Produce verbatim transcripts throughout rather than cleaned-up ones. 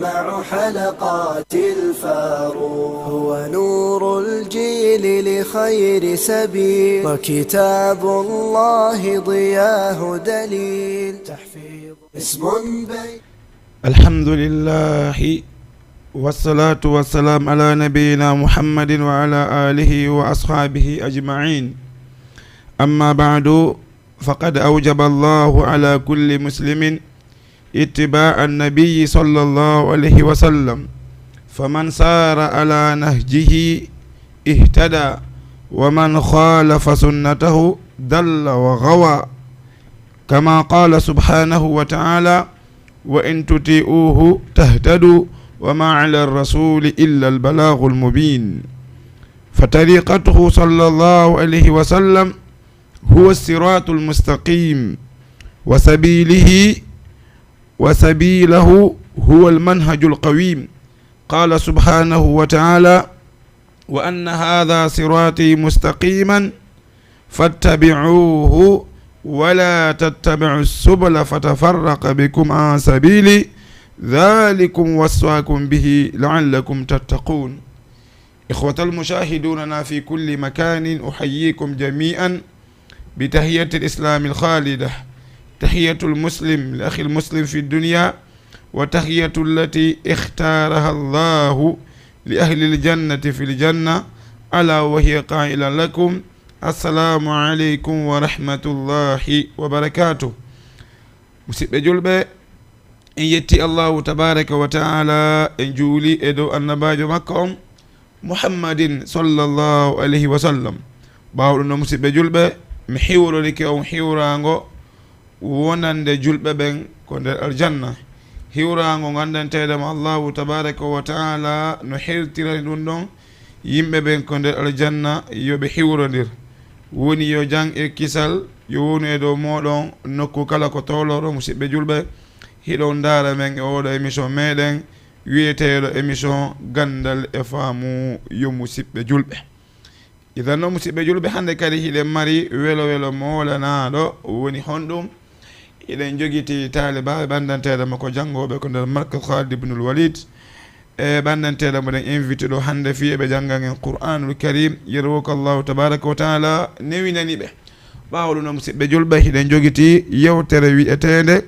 مع حلقات الفاروق. هو نور الجيل لخير سبيل، وكتاب الله ضياه دليل. تحفيظ اسم بين الحمد لله، والصلاة والسلام على نبينا محمد وعلى آله وأصحابه أجمعين. أما بعد، فقد أوجب الله على كل مسلم اتباع النبي صلى الله عليه وسلم، فمن سار على نهجه اهتدى، ومن خالف سنته ضل وغوى. كما قال سبحانه وتعالى: "وإن تطيعوه تهتدوا وما على الرسول إلا البلاغ المبين". فطريقته صلى الله عليه وسلم هو الصراط المستقيم، وسبيله، وسبيله هو المنهج القويم. قال سبحانه وتعالى: "وأن هذا صراطي مستقيما فاتبعوه ولا تتبعوا السبل فتفرق بكم عن سبيله، ذلكم وصاكم به لعلكم تتقون". إخوة المشاهدوننا في كل مكان، أحييكم جميعا بتحية الإسلام الخالدة، تحية المسلم لأخي المسلم في الدنيا، وتحية التي اختارها الله لأهل الجنة في الجنة، ألا وهي قائلا لكم: "السلام عليكم ورحمة الله وبركاته". Musidɓe julɓe, en yetti Allahu tabaraka wa taala, en juuli e dow annabaajo makko on, Muhammadin sallallahu alayhi wa sallam. Ɓaawo ɗum no, musidɓe julɓe, mi hiwrorike on hiwraango wonande julɓe ɓen ko nder aljanna. Hiwraango ngandanteeɗo mo Allahu tabaraka wa taala no hertirani ɗum ɗon yimɓe ɓen ko nder aljanna, yo ɓe hiwrondir. Woni yo jam e kisal yo wonu e dow mooɗon nokku kala ko towlooɗo, musidɓe julɓe. Hiɗon ndaara men e oɗo émission meɗen wi'eteeɗo émission Gandal e Faamu, yo musidɓe julɓe. Idan no, musidɓe julɓe, hannde kadi hiɗen mari welo welo moolanaaɗo. Woni honɗum? Hiɗen jogiti taalibaaɓe ɓanndanteeɗo makko janngooɓe ko nder Markaz Khalid ibnul Walid. E ɓanndanteeɗo mo ɗen invité ɗo hannde fii eɓe janngan en Qur'anul Karim, yerwo ko Allahu tabaraka wa taala newinani ɓe. Ɓaawo ɗum no, musidɓe julɓe, hiɗen jogiti yewtere wi'eteende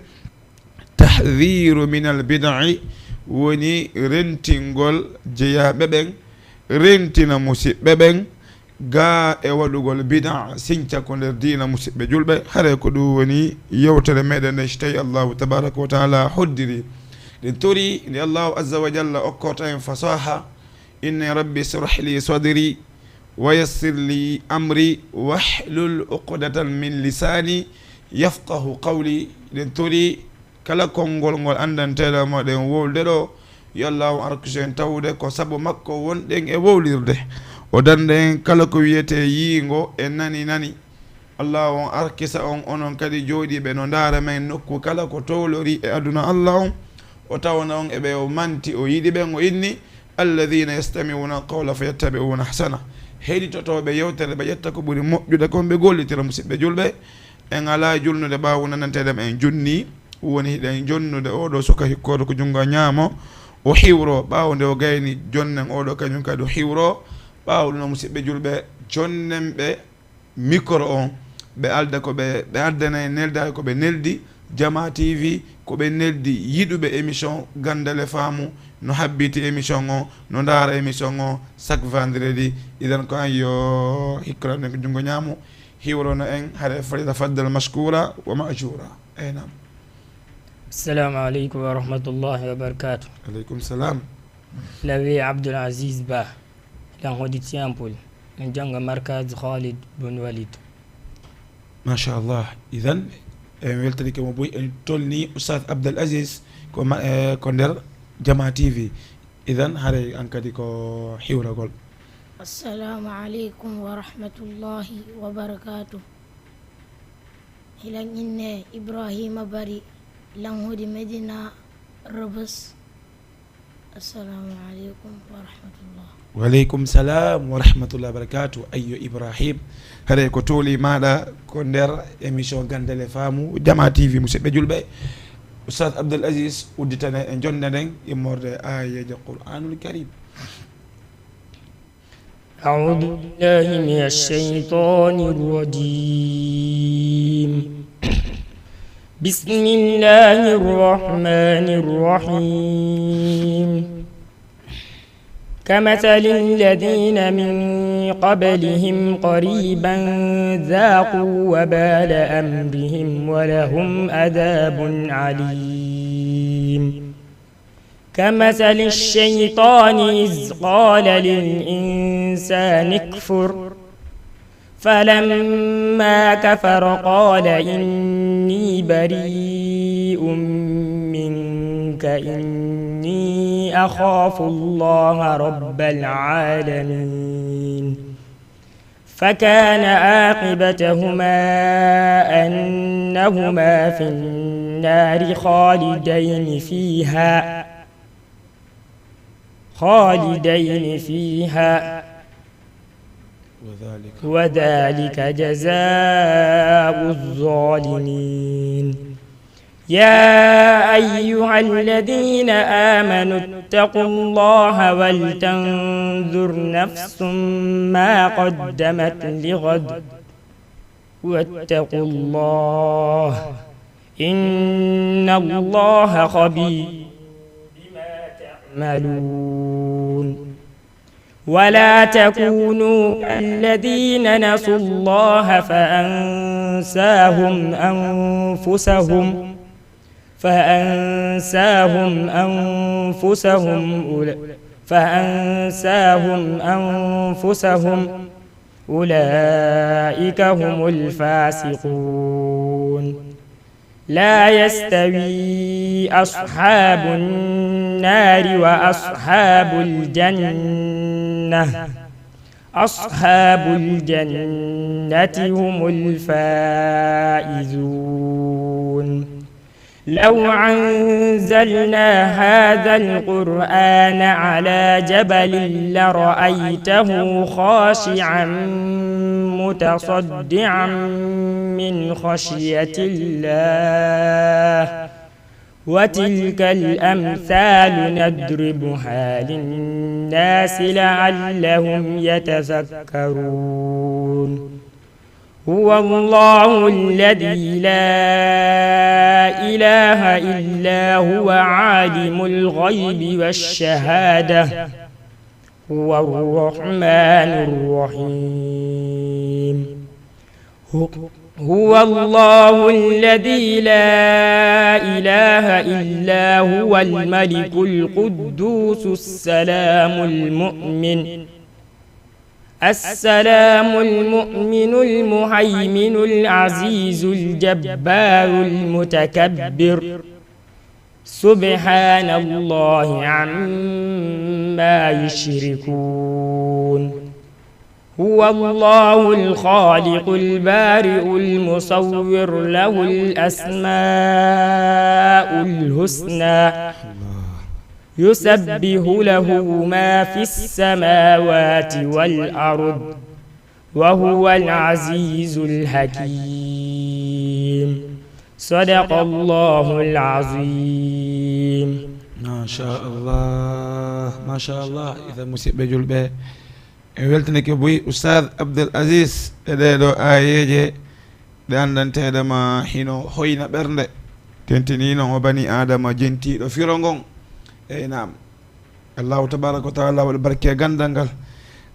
Tahdhiru minal bid'i, woni rentingol jeyaaɓe ɓen, rentina musidɓe ɓen, gaa e waɗugol bid'a, sinca ko nder diina, musidɓe julɓe. Haray ko ɗum woni yewtere meɗen nden, si tawi Allahu tabaraka wa taala hoddiri. Ɗen tori nde Allahu azza wa jalla okkorta en fasaha, inna rabbi israh li sadri wa yassir li amri wahlul uqdatan min lisani yafqahu qawli. Ɗen tori kala konngol ngol anndanteeɗo mo ɗen wowlude ɗo, yo Allahu arkiso en tawde ko sabu makko wonɗen e wowlirde. O danda en kala ko wiyetee yiingo e nani nani. Allahu on arkisa on, onon kadi jooɗiiɓe no ndaara men nokku kala ko towlori e aduna Allah on. O tawana on e ɓe o manti, o yiɗi ɓen, o inni: "Alladhina yastami'una al-qawla fayattabi'una ahsana." Heɗitotooɓe yewtere, ɓe ƴetta ko ɓuri moƴƴude kon, ɓe gollitira. Musidɓe julɓe, en alaa julnude ɓaawo nananteeɗo en junni. Woni hiɗen jonnude oɗo suka hikkooɗo ko junngo ñaamo, o hiwro. Ɓaawo nde o gayni jonnen oɗo, kañum kadi o hiwro. Ɓaawo ɗum no, musidɓe julɓe, jonnen ɓe micro on, ɓe alda ko ɓe, ɓe addana en neldaade ko ɓe neldi Jama T V, ko ɓe neldi yiɗuɓe émission Gandal e Faamu, no habbiti émission on, no ndaara émission on chaque vendredi. Idan ko an yo hikkoran en ko junngo ñaamo, hiwrono en, hare falyatafaddal mashkura wa ma'jura. Eey, naam. Assalamu aleykum wa rahmatullahi wa barakatuh. Aleykum salam. Lawi Abdoul Aziz Ba, lan hodi Tiampol, en jannga Markaz Khalid bun Walid. Machallah. Idan, en weltanike mo buy, en tolni Oustaz Abdoul Aziz ko ma-, eh, ko nder Jama T V. Idan, haray an kadi ko hiwragol. Assalamu aleykum wa rahmatullahi wa barakatuh. Hilan inne Ibrahima Bari, lan hodi Medina Rebus. Assalamu aleykum wa rahmatullah. Waleykum salam wa rahmatullah wa barakatuh. Ayyo Ibrahim, haray ko tooli maaɗa ko nder émission Gandal e Faamu, Jama T V, musidɓe julɓe. Ustaz Abdul Aziz, udditane e jonnde nden immorde e aayeeje Qur'anul Karim. أعوذ بالله من الشيطان الرجيم. بسم الله الرحمن الرحيم. كمثل الذين من قبلهم قريبا ذاقوا وبال أمرهم ولهم عذاب عليم. كمثل الشيطان إذ قال للإنسان اكفر فلما كفر قال إني بريء منك إني أخاف الله رب العالمين. فكان عاقبتهما أنهما في النار خالدين فيها خالدين فيها وذلك وذلك جزاء الظالمين. يا أيها الذين آمنوا اتقوا الله ولتنظر نفس ما قدمت لغد واتقوا الله إن الله خبير بما تعملون. ولا تكونوا كالذين نسوا الله فأنساهم أنفسهم فأنساهم أنفسهم أول- فأنساهم أنفسهم أولئك هم الفاسقون. لا يستوي أصحاب النار وأصحاب الجنة أصحاب الجنة هم الفائزون. لو أنزلنا هذا القرآن على جبل لرأيته خاشعا متصدعا من خشية الله. وتلك الأمثال نضربها للناس لعلهم يتذكرون. هو الله الذي لا إله إلا هو عالم الغيب والشهادة هو الرحمن الرحيم. هو الله الذي لا إله إلا هو الملك القدوس السلام المؤمن السلام المؤمن المهيمن العزيز الجبار المتكبر. سبحان الله عما يشركون. هو الله الخالق البارئ المصور له الأسماء الحسنى يسبح له ما في السماوات والأرض وهو العزيز الحكيم. صدق الله العظيم. Machallah, machallah. Idan, musidɓe julɓe, en weltinike buy Oustaz Abdel Aziz e ɗee ɗoo aayeeje ɗe anndanteeɗe ma hino hoyna ɓernde. Tentiniino mo bani Aadama jentiiɗo firo ngon. Eey naam. Allahu tabaraka wa taala waɗa barke e ganndal ngal,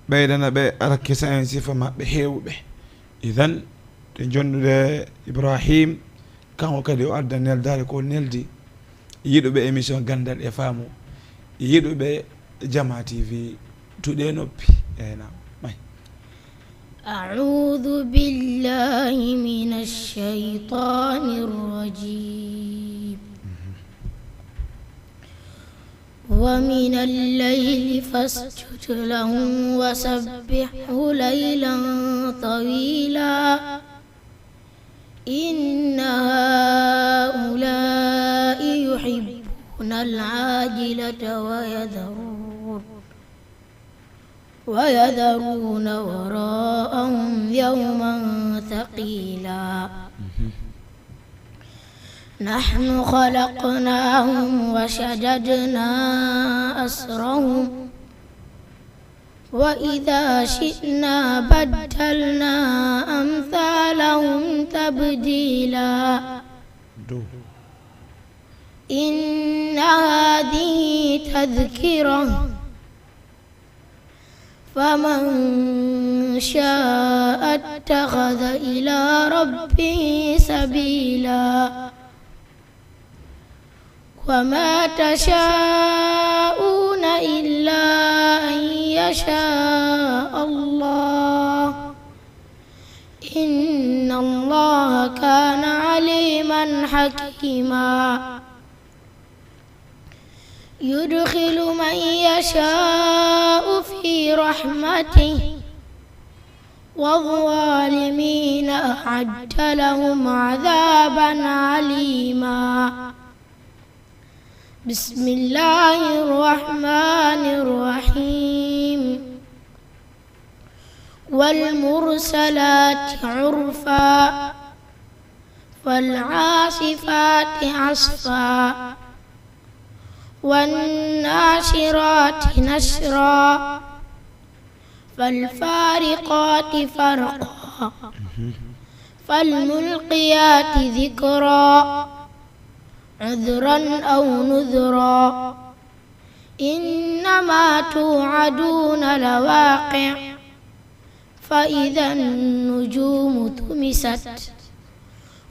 ɓeydana ɓe, rakkisa en sifa maɓɓe heewuɓe. Idan, ɗe jonndude Ibrahim, kanko kadi o adda neldaare ko neldi. Yiɗuɓe émission Ganndal e Faamu, yiɗuɓe Jama T V, tuɗe noppi. Eey naam, may. أعوذ بالله من الشيطان الرجيم. ومن الليل فاسجد له وسبحه ليلا طويلا. إن هؤلاء يحبون العاجلة ويذرون ويذرون وراءهم يوما ثقيلا. نحن خلقناهم وشددنا أسرهم وإذا شئنا بدلنا أمثالهم تبديلا. إن هذه تذكرة فمن شاء اتخذ إلى ربه سبيلا. وما تشاءون إلا أن يشاء الله. إن الله كان عليما حكيما. يدخل من يشاء في رحمته والظالمين أعد لهم عذابا أليما. بسم الله الرحمن الرحيم. والمرسلات عرفا فالعاصفات عصفا والناشرات نشرا فالفارقات فرقا فالملقيات ذكرا عذرا أو نذرا إنما توعدون لواقع فإذا النجوم طمست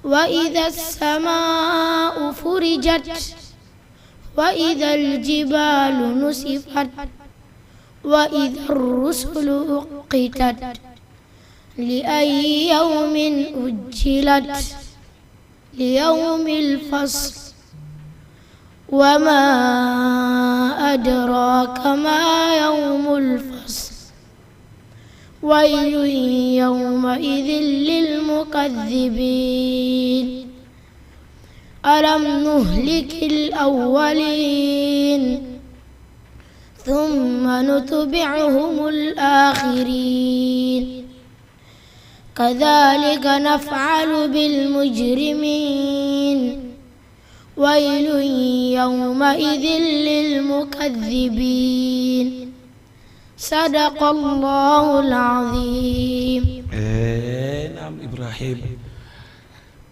وإذا السماء فرجت وإذا الجبال نسفت وإذا الرسل أقتت لأي يوم أجلت ليوم الفصل وما أدراك ما يوم الفصل ويل يومئذ للمكذبين ألم نهلك الأولين ثم نتبعهم الآخرين كذلك نفعل بالمجرمين ويل يومئذ للمكذبين صدق الله العظيم. Eey, naam, Ibrahim.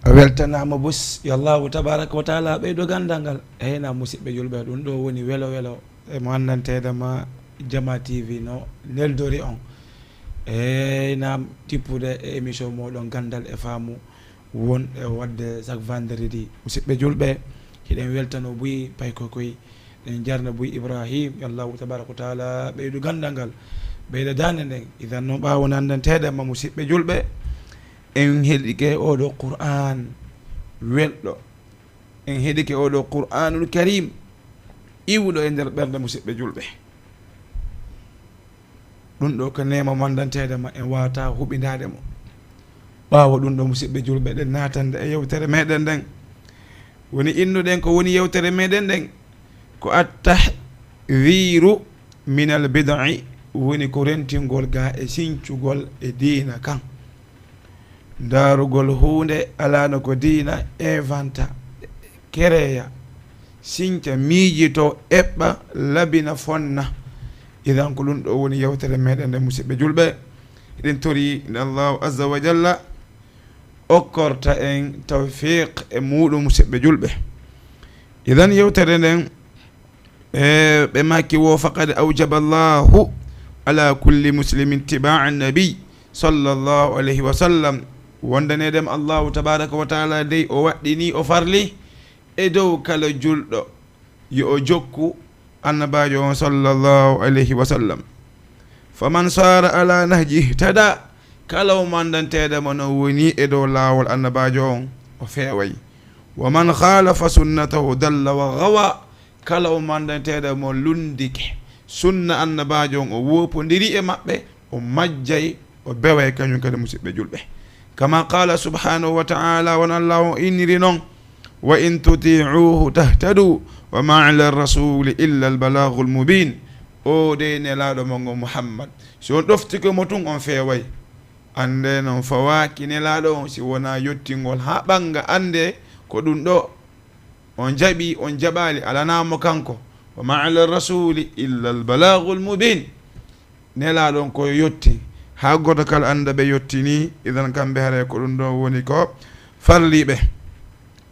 A weltanaama bus, yo Allahu tabaraka wa taala ɓeydo ganndal ngal. Eey, naam, musidɓe julɓe, ɗum ɗo woni welo welo e mo anndanteeɗo ma Jama T V no neldori on. Eey, naam, tippude e émission mooɗon Ganndal e Faamu, won e waɗde chaque vendredi. Musidɓe julɓe, hiɗen weltano buy paykokoy, ɗen jarna buy Ibrahim, yo Allahu tabaraka wa taala ɓeydu ganndal ngal, ɓeyda daande nden. Idan noon, ɓaawo no anndanteeɗo ma musidɓe julɓe, en heɗike oɗo Qur'an welɗo, en heɗike oɗo Qur'anul Karim iwɗo e nder ɓernde musidɓe julɓe. Ɗum ɗo ko neema mo anndanteeɗo ma, en waawata huɓindaade mo. Ɓaawo ɗum ɗo, musidɓe julɓe, ɗen naatande e yewtere meɗen nden. Woni innuɗen ko woni yewtere meɗen nden, ko at-tahdhiru minal bid'i, woni ko rentingol ga e sincugol e diina kan. Ndaarugol huunde alaano ko diina, inventa, kereya, sinca, miijito, eɓɓa, labina, fonna. Idan ko ɗum ɗo woni yewtere meɗen nde, musidɓe julɓe. Eɗen tori nde Allahu azza wa jalla okkorta en tawfiq e muɗum, musidɓe julɓe. Idan yewtere nden, e, ɓe maki wo, faqad awjaba Allahu ala kulli muslimin tiba'a nabi sallallahu alayhi wa sallam. Wondanedem Allahu tabaraka wa taala dey o waɗɗini, o farli e dow kala julɗo yo o jokku annabaajo on sallallahu alayhi wa sallam. Faman sara ala nahji ihtada, kala o mandanteeɗo mo no woni e dow laawol annabaajo on, o feeway. Wa man khalafa sunnatahu dalla wa ghawa, kala o mandanteeɗo mo lundike sunna annabaajo on, o wopondiri e maɓɓe, o majjay, o beway kañum kadi, musidɓe julɓe. Kama qala subhanahu wa ta'ala, won Allah on inniri non, wa in tuti'uhu tahtadu wa ma ala rasuli illa al balaghul mubin. O de nelaaɗo mon on Muhammad, si on ɗoftike mo tun, on feeway. Annde non fawaaki nelaaɗo on si wonaa yottingol haa ɓannga, annde ko ɗum ɗo On jaɓi, on jaɓaali, alanaa mo kanko. Wa ma ala rasuli illa al balagul mubin. Nelaaɗo on ko yotti. Haa gooto kala annda ɓe yottini, idan kamɓe haray ko ɗum ɗo woni ko farliiɓe.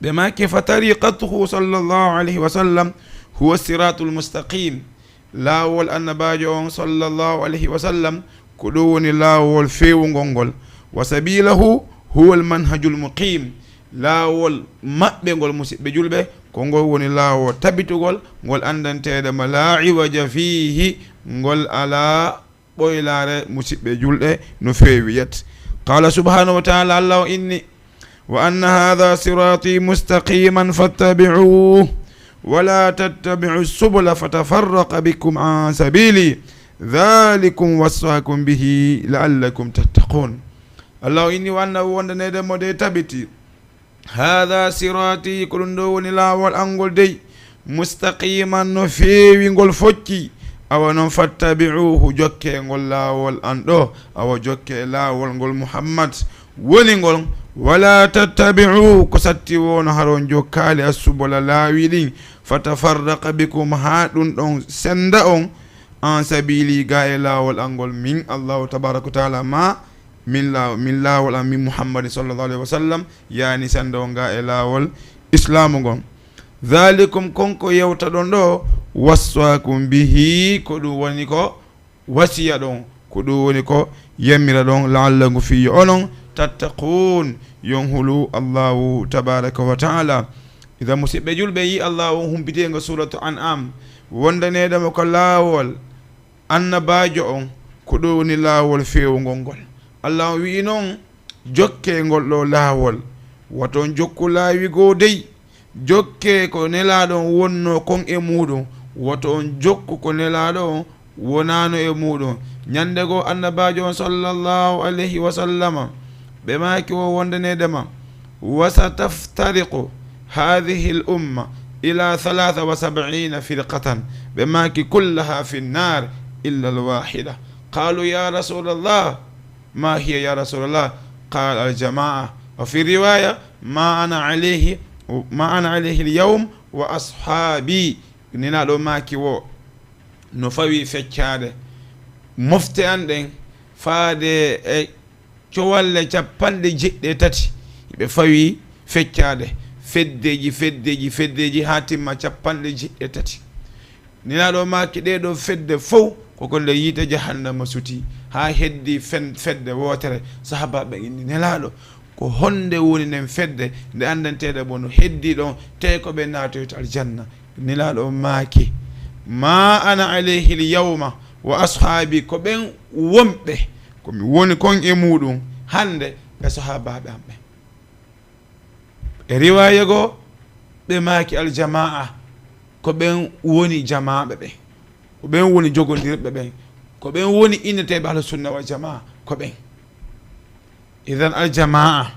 Ɓe maaki, fa tariqatuhu sallallahu alayhi wa sallam huwa siratul mustaqim. Laawol annabaajo on sallallahu alayhi wa sallam ko ɗum woni laawol feewungol ngol. Wa sabilahu huwa al manhajul muqim. Laawol maɓɓe ngol, musiɓɓe julɓe, ko ngol woni laawol tabitugol, ngol anndanteede ma laa iwaja fiihi, ngol alaa ɓoylaare, musiɓɓe julɓe, no feewi yet. Qala subhanahu wa ta'ala, Allah o inni, wa anna hadha sirati mustaqiman fattabi'uhu, wa la tattabi'u subula fatafarraqa bikum an sabili, dhalikum wassakum bihi la'allakum tattaqun. Allah o inni, wa anna wondanede mo de tabiti, hada sirati, ko ɗum ɗo woni laawol an ngol dey, mustaqiman, no feewi ngol focci. Awa noon, fattabi'uhu, jokke ngol laawol an ɗo. Awa jokke laawol ngol Muhammad woni ngol. Wala tattabi'u, ko satti woo no haron jokkaali, assubula, laawi ɗin, fatafarraqa bikum, haa ɗum ɗon senda on, an sabili, ga e laawol an ngol, min Allahu tabaraka wa taala, ma min laaw-, min laawol an, min Muhammadin sallallahu alayhi wa sallam, yaani senda on ga e laawol islaamu ngon. Dhalikum, kon ko yewta ɗon ɗo, wassakum bihi, ko ɗum woni ko wasiya ɗon, ko ɗum woni ko yamira ɗon, la'allakum, fii yo onon, tattaqun, yon hulu Allahu tabaraka wa taala. Idan, musiɓɓe julɓe, yi Allahu on humpiteenga suratu An'am, wondaneede mo ko laawol annabaajo on, ko ɗum woni laawol feewungol ngol. Allah on wi'i noon, jokke ngol ɗo laawol, woto on jokku laawi goo dey, jokke ko Nelaaɗo on wonnoo kon e muuɗum, woto on jokku ko Nelaaɗo on wonaano e muuɗum. Ñande goo, annabaajo on sallallahu alayhi wa sallama, ɓe maaki wo wondaneede ma, wa sataftariqu hadhihi al umma ila thalatha wa sab'ina firqatan, ɓe maaki, kullaha fi nnar illa al wahida. Qalu, ya rasulallah, ma hiya ya rasulallah? Qala, al jamaa. Wa fi riwaya, ma ana alayhi, ma ana alayhi al yawm wa ashabi. Nelaaɗo maaki wo, no fawi feccaade mofte an ɗen faade e cowalle capanɗe jeɗɗi e tati. Ɓe fawi feccaade feddeji, feddeji, feddeji, haa timma capanɗe jeɗɗi e tati. Nelaaɗo maaki, ɗee ɗoo fedde fow ko ko nde yiite jahannama suti, haa heddi fen-, fedde wootere. Sahaabaaɓe inni, Nelaaɗo, ko honde woni nden fedde nde anndanteeɗo mo no heddi ɗon, tee ko ɓe naatoyta aljanna? Nelaaɗo maaki, ma ana alayhi al yawma wa ashaabi, ko ɓen wonɓe ko mi woni kon e muuɗum hannde e sahaabaaɓe am ɓen. E riwaaya goo, ɓe maaki, al jamaa, ko ɓen woni jamaaɓe ɓen, ko ɓen woni jogondirɓe ɓen, ko ɓen woni inneteeɓe ahlu sunna wal jamaa, ko ɓen. Idan, al jamaa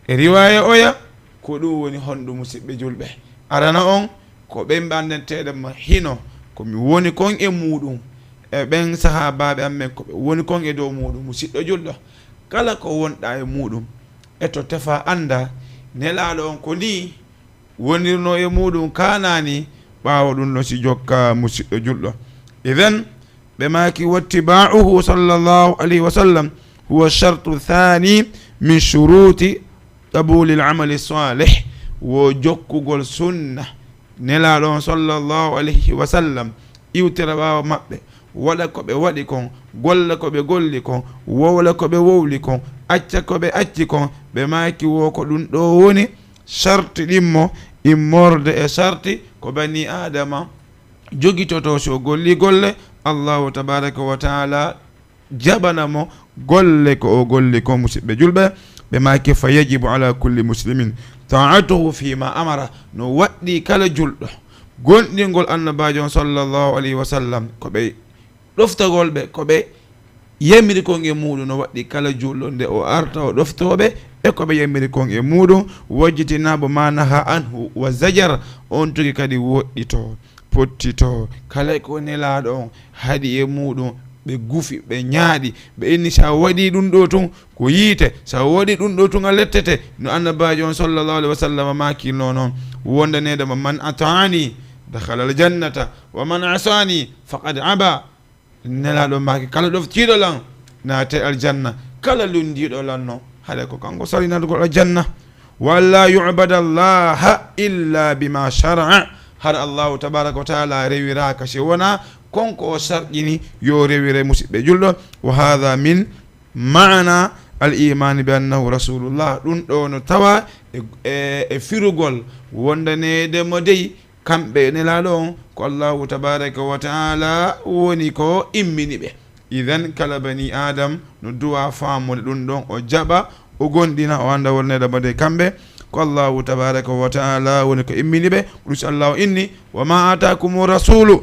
e riwaaya oya, ko ɗum woni honɗum, musiɓɓe julɓe? Arana on, ko ɓen ɓe anndanteeɗo ma hino ko mi woni kon e muuɗum, e ɓen sahaabaaɓe am ɓen ko ɓe woni kon e dow muuɗum, musiɗɗo julɗo. Kala ko wonɗaa e muuɗum, e to tefaa anndaa, Nelaaɗo on ko nii wonirnoo e muuɗum kaanaani, ɓaawo ɗum no si jokka, musiɗɗo julɗo. Idan, ɓe maaki, wattiba'uhu sallallahu alayhi wa sallam huwa shartu thani min shuruti qabulil amali salih, wo jokkugol sunna Nelaaɗo on sallallahu alayhi wa sallam, iwtira ɓaawo maɓɓe, waɗa ko ɓe waɗi kon, golla ko ɓe golli kon, wowla ko ɓe wowli kon, acca ko ɓe acci kon. Ɓe maaki, wo ko ɗum ɗo woni sarti ɗimmo immorde e sarti ko bani Aadama jogitotoo si o golli golle, Allahu tabaraka wa taala jaɓana mo golle ko o golli ko, musiɓɓe julɓe. Ɓe maaki, fa yajibu ala kulli muslimin ta'atuhu fima amara, no waɗɗi kala julɗo gonɗingol annabaajo on sallallahu alayhi wa sallam, ko ɓe ɗoftagol ɓe, ko ɓe yamiri kon e muuɗum, no waɗɗi kala julɗo nde o arta o ɗoftoo ɓe e ko ɓe yamiri kon e muuɗum, wajtinaabu ma naha anhu wa zajar, on tigi kadi woɗɗitoo, pottitoo kala ko Nelaaɗo on haɗi e muuɗum, ɓe gufi, ɓe ñaaɗi, ɓe inni, "Si a waɗii ɗum ɗoo tun, ko yiite, si a waɗii ɗum ɗoo tun, a lettete." No Annabaajo on sallallahu alaihi wasallam maakirnoo non, wondaneede mo, "Man ata'ani dakhala al-jannata, wa man asani faqad aba." Nelaaɗo maaki, "Kala ɗoftiiɗo lan, naate aljanna. Kala lunndiiɗo lan non, haɗa ko kanko sari naatugol aljanna." "Wa alla yu'bada Allaha illa bima shara'a." Hara Allahu tabaraka wa taala rewiraaka si wonaa kon ko o sarƴini yo rewire, musiɓɓe julɗo. "Wa hadha min ma'na al-imani bi annahu rasulullah." Ɗum ɗo no tawa e, e, e firugol wondaneede mo dey kamɓe e Nelaaɗo on, ko Allahu tabaraka wa taala woni ko immini ɓe. Idan kala bani Adam no duwa faamude ɗum ɗon, o jaɓa, o gondina, o annda wonneede mode kamɓe, ko Allahu tabaraka wa taala woni ko immini ɓe. Ɗum si Allahu inni, "Wa ma atakumu rasulu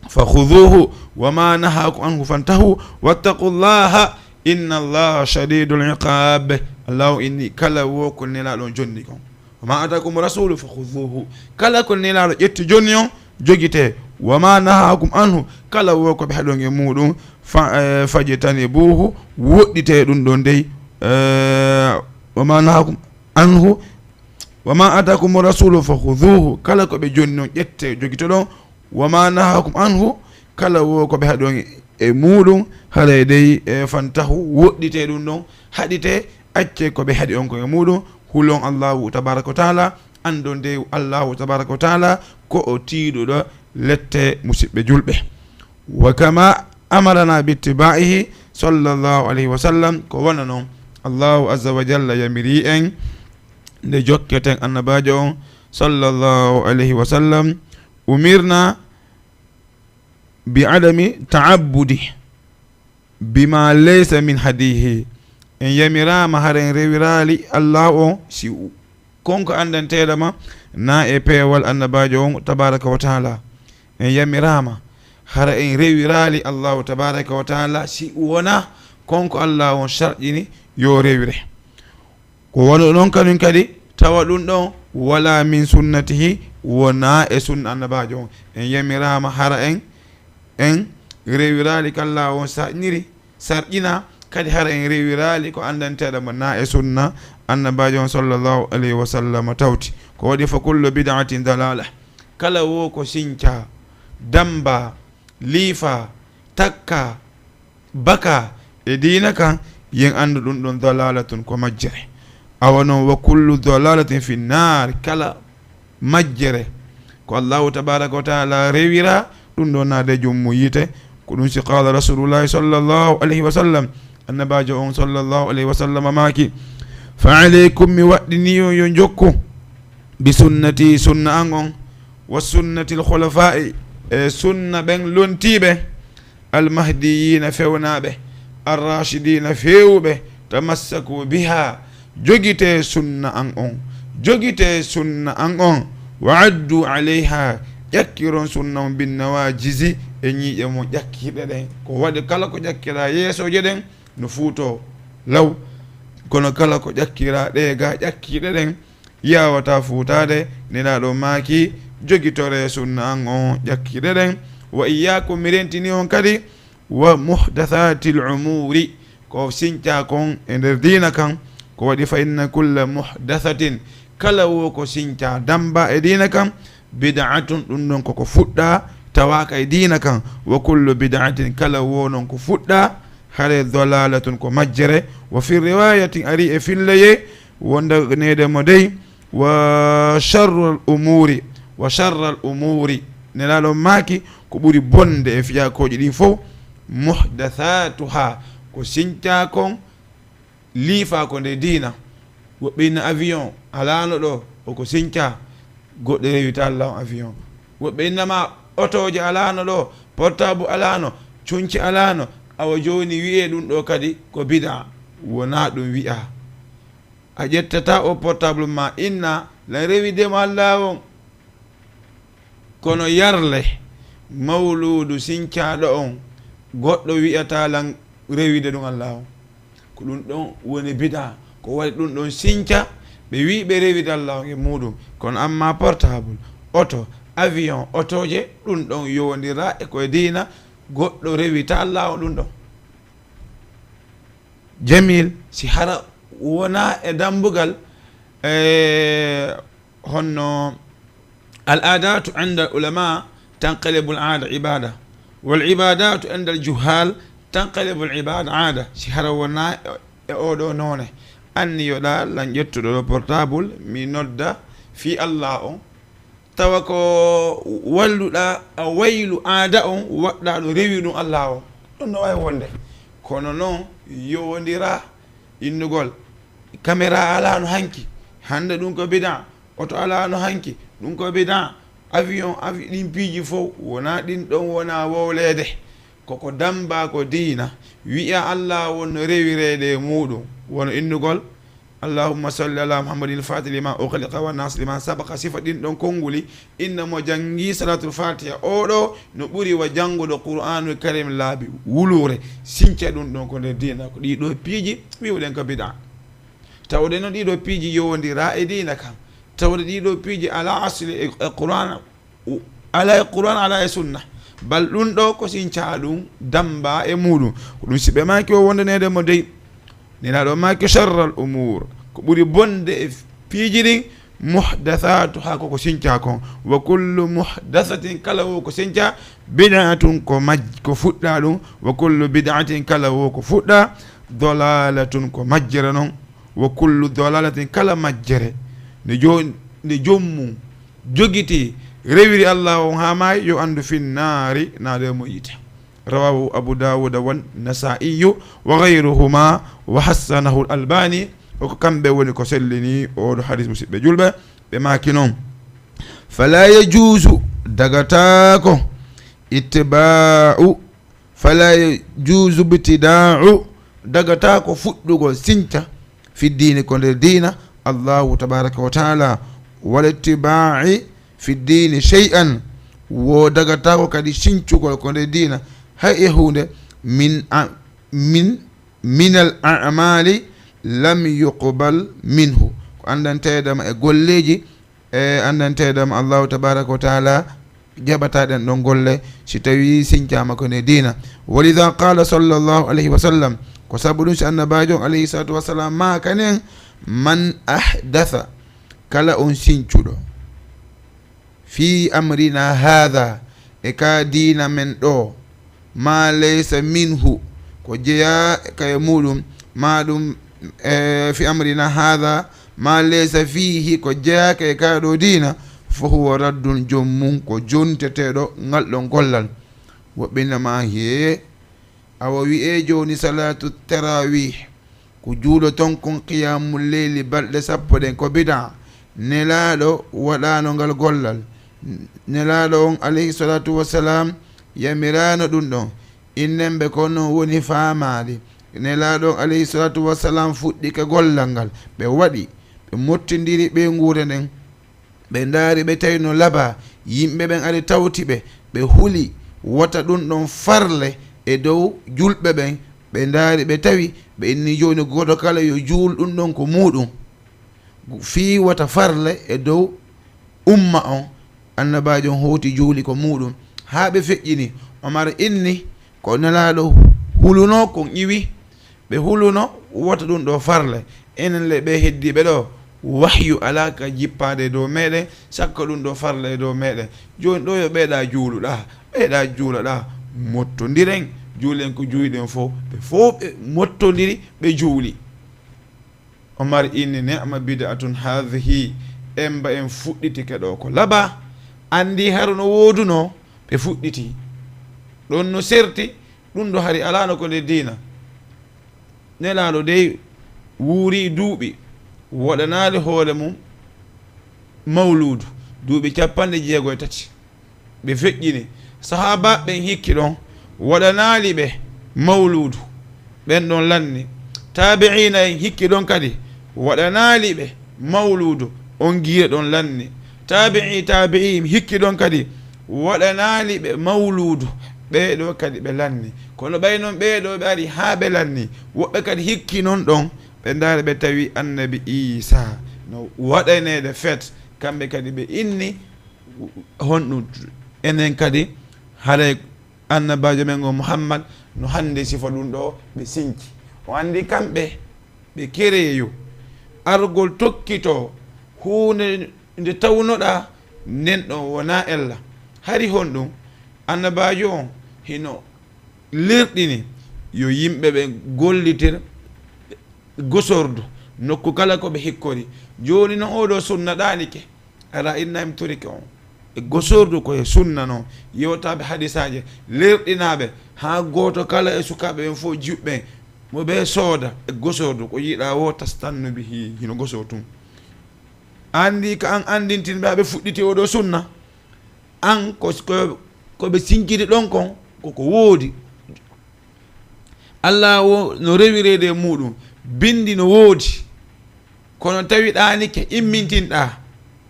fa khuduhu, wa ma nahakum anhu fantahu, wattaqullaha, inna Allaha shadidul iqab." Allahu inni, kala wo ko Nelaaɗo on jonni kon. "Wa ma atakum rasulu fa khuduhu." Kala ko Nelaaɗo ƴetti jonni on, jogite. "Wa ma nahakum anhu." Kala wo ko ɓe haɗon e muɗum, fa, eh, fajtanibuhu, woɗɗite ɗum ɗon dey. Eh, "Wa ma nahakum anhu, wa ma atakum rasulu fa khuduhu." Kala ko ɓe jonni on, ƴette, jogitoɗon. "Wa ma nahakum anhu." Kala wo ko ɓe haɗon e muɗum, haray dey, e fantahu, woɗɗite ɗum ɗon, haɗite, acce ko ɓe haɗi on ko e muɗum, hulon Allahu tabaraka wa taala, andon dey Allahu tabaraka wa taala ko o tiiɗuɗo lette, musiɓɓe julɓe. "Wa kama amarana bi ittiba'ihi sallallahu alayhi wa sallam." Ko wano non Allahu azza wa jalla yamiri en nde jokketen Annabaajo on sallallahu alayhi wa sallam, "Umirna bi adami ta'abbudi bima laysa min hadihi." En yamiraama hara en rewiraali Allahu on si u-, kon ko anndanteeɗo ma na e peewal Annabaajo on tabaraka wa taala. En yamiraama hara en rewiraali Allahu tabaraka wa taala si wona kon ko Allahu on sarƴini yo rewire. Ko wano ɗon kañum kadi, tawa ɗum ɗon wala min sunnatihi, wona e sunna Annabaajo on. En yamiraama hara en, en rewiraali ko Allahu on sarƴiniri, sarƴina, kadi hara en rewiraali ko anndanteeɗo mo na e sunna Annabaajo on sallallahu alayhi wa sallam tawti. Ko waɗi fa kullu bid'atin dalala. Kala wo ko sinca, damba, liifa, takka, baka e diina kan, yen anndu ɗum ɗon dalalatun ko majjere. Awa non, wa kullu dalalatin fi nnar, kala majjere ko Allahu tabaraka wa taala rewira, ɗum ɗon naade jommu yiite. Ko ɗum si qala Rasulullahi sallallahu alayhi wa sallam, Annabaajo on sallallahu alayhi wa sallam maaki, "Fa alaykum," mi waɗɗini on yo jokku, "bi sunnati," sunna an on, "wa sunnati al khulafa'i," e sunna ɓen lontiiɓe, "al mahdiyina," fewnaaɓe, "ar rashidina," feewuɓe, "tamassaku biha," jogite sunna an on, jogite sunna an on, "wa addu alayha," ƴakkiron sunna on, "bin nawajisi," e ñiiƴe mon ƴakkirɗe ɗen. Ko waɗi kala ko ƴakkira yeesooje ɗen no fuuto law, kono kala ko ƴakkira ɗe ga ƴakkirɗe ɗen, yawata fuutaade. Nelaaɗo maaki, jogitore sunna an on ƴakkiɗe ɗen. "Wa iyyakum," mi rentini on kadi, "wa muhdathatil umuri," ko sinca kon e nder diina kan. Ko waɗi, "Fa inna kulla muhdathatin," kala wo ko sinca damba e diina kan, "bid'atun," ɗum ɗon koko fuɗɗa, tawaaka e diina kan. "Wa kullu bid'atin," kala wo non ko fuɗɗa, hare, "dalalatun," ko majjere. "Wa fi riwayatin," ari e filleye, wonda neede mo dey, "wa sharral umuri," "wa sharral umuri," Nelaaɗo maaki, "ko ɓuri bonde e fiyakooji ɗin fof, muhdathatuha," ko sinca kon, liifa ko nde diina. Woɓɓe inna avion alaano ɗo, o ko sinca, goɗɗo rewita law avion. Woɓɓe innama otooje alaano ɗo, portable alaano, cunci alaano, awa jooni wi'e ɗum ɗo kadi ko bid'a, wona ɗum wi'a. A ƴettata o portable ma inna lan rewidema laawon. Kono yarle mawluudu sincaaɗo on, goɗɗo wi'ata lan rewide ɗum Allaahu. Ko ɗum ɗon woni bid'a, ko waɗi ɗum ɗon sinca, ɓe wi'i ɓe rewide Allaahu e muɗum. Kono amma portable, oto, avion, otoje, ɗum ɗon yowondira e koye diina, Goɗɗo rewita Allaahu ɗum ɗon. Jamil, si hara wona e dambugal, e honno, al adatu inda al ulama tanqalibu al ada ibada, wal ibadatu inda al juhal tanqalibu al ibada ada. Si hara wona e, e oɗo noone, anniyoɗa lan ƴettuɗo ɗo portable, mi nodda fi Allah on, tawa ko walluɗa a waylu aada on, waɗɗa ɗo rewi ɗum Allah on. Ɗum no wawi wonde. Kono noon, yowondira innugol. Caméra alano hanki, hande ɗum ko bida. Oto alano hanki, ɗum ko bida. Avion, avi-, ɗin piiji fof wona ɗin ɗon wona wowleede. Koko damba ko diina. Wi'a Allah won no rewireede e muɗum. Wono innugol, Allahumma salli ala Muhammadin al-fatih lima ughliqa wa nasir lima sabaqa. Sifa ɗin ɗon konnguli, inna mo janngi salatul fatiha oɗo no ɓuri wa jannguɗo Qur'anul Karim laabi wuluure. Sinca ɗum ɗon ko nder diina. Ko ɗiɗo piiji wi'uɗen ko bid'a. Tawde noon ɗiɗo piiji yowondira e diina kan. Tawde ɗiɗo piiji ala asli e, e Qur'an, u-, ala e Qur'an, ala e sunna. Bal ɗum ɗo ko sinca ɗum, damba e muɗum. Ko ɗum si ɓe maaki o wondaneede mo dey. Nelaaɗo maaki sharral umur. Ko ɓuri bonde e piiji ɗin, muhdathatuha, ko ko sinca kon. Wa kullu muhdathatin, kala wo ko sinca, bid'atun, ko maj-, ko fuɗɗa ɗum. Wa kullu bid'atin, kala wo ko fuɗɗa, dalalatun, ko majjere non. Wa kullu dalalatin, kala majjere nde jo-, nde jommum jogiti, rewiri Allah on haa maayi, yo anndu finnaari, naade mo yiite. Rawahu Abu Dawuda wan Nasaiyu wa ghayruhuma wa hassanahu al Albani. Ko kamɓe woni ko sellini oɗo hadis, musidɓe julɓe. Ɓe maaki noon, fala yajuusu, dagataako, ittiba'u Fala yajuuzu ibtidaa'u, dagata ko fuɗɗugol sinca, fi diini, ko nder diina, Allahu tabaraka wa taala, wala ittibaa'i fi diini shay'an, wo dagata ko kadi sincugol ko nder diina, hay e huunde, min a-, min, minal a'maali lam yuqbal minhu, ko anndanteeɗo ma e golleeji, e anndanteeɗo ma Allahu tabaraka wa taala, jaɓata ɗen ɗon golle si tawi sincaama ko nde diina. Walida qala sallallahu alayhi wa sallam, ko sabu ɗum si annabaajo on alayhi salatu wasalam maakanen, man ahdatha, kala on sincuɗo, fi amrina hadha, e ka diina men ɗo, ma laysa minhu, ko jeyaa ka e muɗum, ma ɗum, e, fi amrina hadha, ma laysa fihi, ko jeyaaka e kaa ɗoo diina, fa huwa raddun, joom mum ko jonteteeɗo ngal ɗon gollal. Woɓɓe na ma hee, awa wi'ee jooni salaatu tarawih, ko juuloton kon qiyamul leyli balɗe sappo ɗen ko bida. Nelaaɗo waɗaano ngal gollal. Nelaaɗo on alayhi salatu wassalam yamiraano ɗum ɗon. Innen ɓe ko non woni faamaade. Nelaaɗo on alayhi salatu wassalam fuɗɗike gollal ngal. Ɓe waɗi, ɓe mottindiri ɓeynguure nden. Ɓe ndaari, ɓe tawi no laba. Yimɓe ɓen ari tawti ɓe. Ɓe huli wota ɗum ɗon farle e dow julɓe ɓen. Ɓe ndaari, ɓe tawi, ɓe inni jooni gooto kala yo juul ɗum ɗon ko muuɗum. Fii wota farle e dow umma on, annabaajo on hooti juuli ko muuɗum. Haa ɓe feƴƴini, Omar inni, ko Nelaaɗo hulunoo kon iwi, ɓe hulunoo wota ɗum ɗoo farle. Enen le ɓe heddiiɓe ɗoo, wahyu alaa ka jippaade e dow meɗen, sakko ɗum ɗoo farle e dow meɗen. Jooni ɗoo yo ɓeeɗa juuluɗaa, ɓeeɗa juulaɗaa, mottondiren, juulen ko juuliɗen fof. Ɓe fof ɓe mottondiri, ɓe juuli. Omar inni, "Ni'ma bid'atun hadhihi." Emba en fuɗɗitike ɗoo ko laba. Anndi haro no woodunoo, ɓe fuɗɗiti. Ɗon no serti, ɗum ɗo hari alaano ko nde diina. Nelaaɗo dey wuuri duuɓi, waɗanaali hoore mum mawluudu, duuɓi capanɗe jeego e tati. Ɓe feƴƴini. Sahaabaaɓe ɓen hikki ɗon, waɗanaali ɓe mawluudu, ɓen ɗon lanni. Taabi'iina en hikki ɗon kadi, waɗanaali ɓe mawluudu, on giire ɗon lanni. Taabi'i taabi'iin hikki ɗon kadi, waɗanaali ɓe mawluudu, ɓee ɗoo kadi ɓe lanni. Kono ɓay non ɓee ɗoo ɓe ari haa ɓe lanni, woɓɓe kadi hikki non ɗon, ɓe ndaari ɓe tawi Annabi Iisaa no waɗaneede feet, kamɓe kadi ɓe inni, honɗum enen kadi haray Annabaajo men on Muhammad no hannde sifa ɗum ɗo ɓe sinci. O anndi kamɓe ɓe kereeyo. Argol tokkitoo huunde nde tawnoɗaa nden ɗon wonaa ella. Hari honɗum? Annabaajo on hino lerɗini yo yimɓe ɓe gollitir gosordu nokku kala ko ɓe hikkori. Jooni non oo ɗoo sunna ɗaanike. Ara inna im turike on e gosordu ko e sunna non, yewtaaɓe hadisaaje lerɗinaaɓe, haa gooto kala e sukaaɓe ɓen fof jiwɓe ɓen, mo ɓe sooda e gosordu ko yiɗaa woo tastannu bihi, hino gosoo tun. Anndi ka an anndintinɓe haa ɓe fuɗɗiti oo ɗoo sunna, an ko, ko, ko ɓe sinciri ɗon kon, ko ko woodi. Allah wo no rewireede e muuɗum, binndi no woodi, kono tawi ɗaanike immintinɗaa,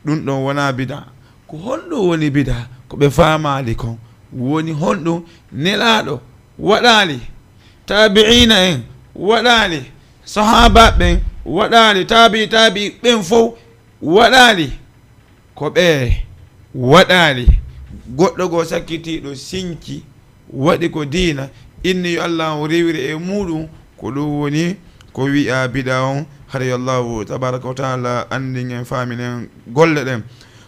ɗum ɗon wonaa bidaa. Ko honɗum woni bidaa? Ko ɓe faamaali kon. Woni honɗum? Nelaaɗo waɗaali, taabi'iina en waɗaali, sahaabaaɓe ɓen waɗaali, taabi'i taabi'i ɓen fof waɗaali. Ko ɓe waɗaali. Goɗɗo goo sakkitiiɗo sinci, waɗi ko diina, inni yo Allah on rewire e muuɗum, ko ɗum woni ko wi'a bidaa on. Hara yo Allahu tabaraka wa taala anndin en, faamin en golle ɗen.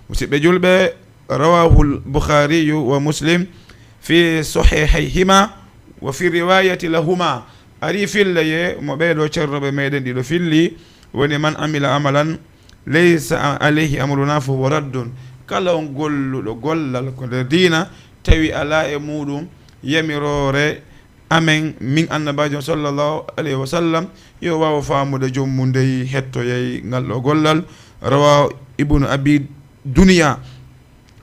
Musidɓe julɓe, rawahul Bukhariyu wa Muslim fi sahihayhima wa fi riwayati lahuma. Ari filla ye mo ɓee ɗoo ceernooɓe meɗen ɗiɗo filli, woni man amila amalan laysa alayhi amruna fa huwa raddun. Kala on golluɗo gollal ko nder diina, tawi alaa e muuɗum yamiroore amen, min Annabaajo sallallahu alayhi wa sallam, yo waaw faamude joom mum dey hettoyay ngal ɗoo gollal. Rawa Ibnu Abi Dunya,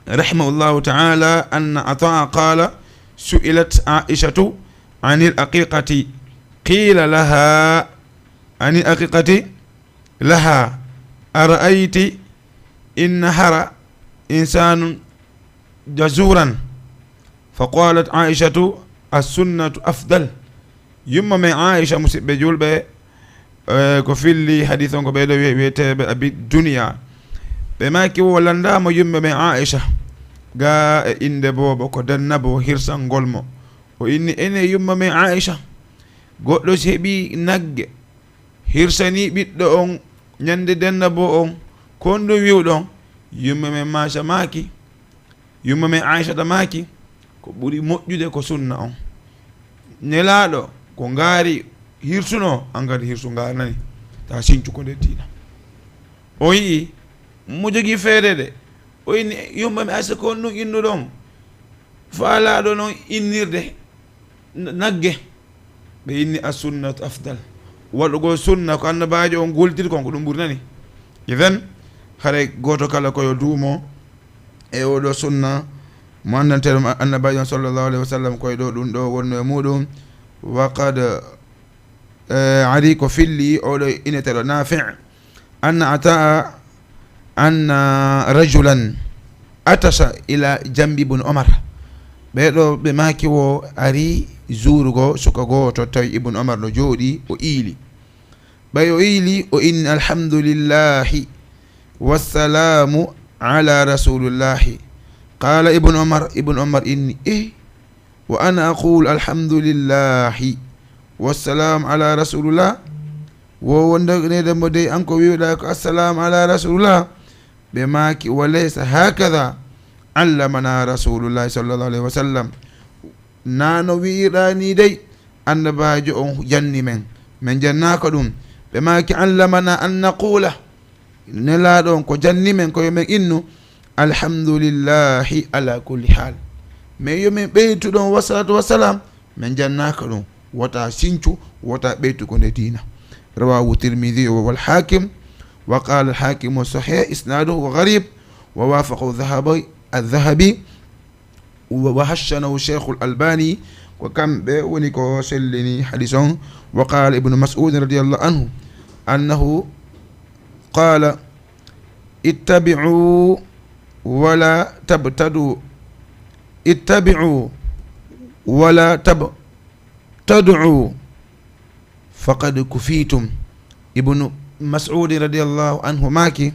rahimahullahu ta'ala, anna Ataa qala, su'ilat Aishatu anil aqiqati, qila laha, anil aqiqati, laha, ara'ayti in nahara insanun jazuran? Fa qalat Aishatu, as-sunnatu afdal. Yumma men Aisha, musidɓe julɓe, eh, ko filli hadith on ko ɓee ɗoo wiye-, wiyeteeɓe Abi Dunya. Ɓe maaki wo landaama yumma men Aisha, ga e innde boobo ko dannabo hirsangol mo. O inni, ene yumma men Aisha, goɗɗo si heɓi nagge, hirsani ɓiɗɗo on ñande dennabo on, ko honɗum wi'uɗon? Yumma men Maasha maaki, yumma men Aishata maaki, ko ɓuri moƴƴude ko sunna on. Nelaaɗo ko ngaari hirsuno, an kadi hirsu ngaanani. Ta sincu ko nder diina. O yi'i mo jogii feere de, o inni, yumma men Aisha, ko honɗum innuɗon faalaaɗo non innirde n-, nagge? Ɓe inni, as-sunnatu afdal. Waɗugol sunna ko Annabaajo on gollitir kon, ko ɗum ɓuri nani. Idan, haray gooto kala ko yo duumo e oo ɗoo sunna mo anndanteeɗo mo Annabaajo on sallallahu alayhi wa sallam, ko e ɗoo ɗum ɗoo wonno e muuɗum. Wa qad, eh, ari ko filli oo ɗoo inneteeɗo Nafi', anna Ataa anna rajulan atasa ila jambi Ibn Umar. Ɓee ɗoo ɓe maaki wo ari zuurugo suka gooto, tawi Ibn Umar no jooɗii, o iili. Ɓay o iili, o inni, alhamdulillahi wassalamu ala rasulillahi. Qala Ibn Umar, Ibn Umar inni, eh, wa ana aqulu alhamdulillahi wassalamu ala rasulillah. Wo wonde nede mo dey an ko wi'uɗaa ko assalamu ala rasulillah. Ɓe maaki, wa laysa hakadha allamana rasulullahi sallallahu alayhi wa sallam. Naa no wi'irɗaa nii dey, Annabaajo on janni men. Men jannaaka ɗum. Ɓe maaki, allamana an naqula. Nelaaɗo on ko janni men, ko yo men innu, alhamdulillahi ala kulli hal. Mais yo men ɓeytu ɗon wassalatu wassalam, men jannaaka ɗum. Wota sincu, wota ɓeytu ko nde diina. Rawahu Tirmidhi wa wal Hakim, wa qala al Hakimu sahih isnaduhu wa gharib, wa wafaqahu Dhahabi, al Dhahabi, wa, wa hassanahu Sheikhul Albani, ko kamɓe woni ko sellini hadis on. Wa qala Ibnu Mas'ud radiyallahu anhu, annahu qala, ittabi'u wala tabtadu, ittabi'u wala tabtadu, faqad kufitum. Ibnu Mas'udi radiyallahu anhu maaki,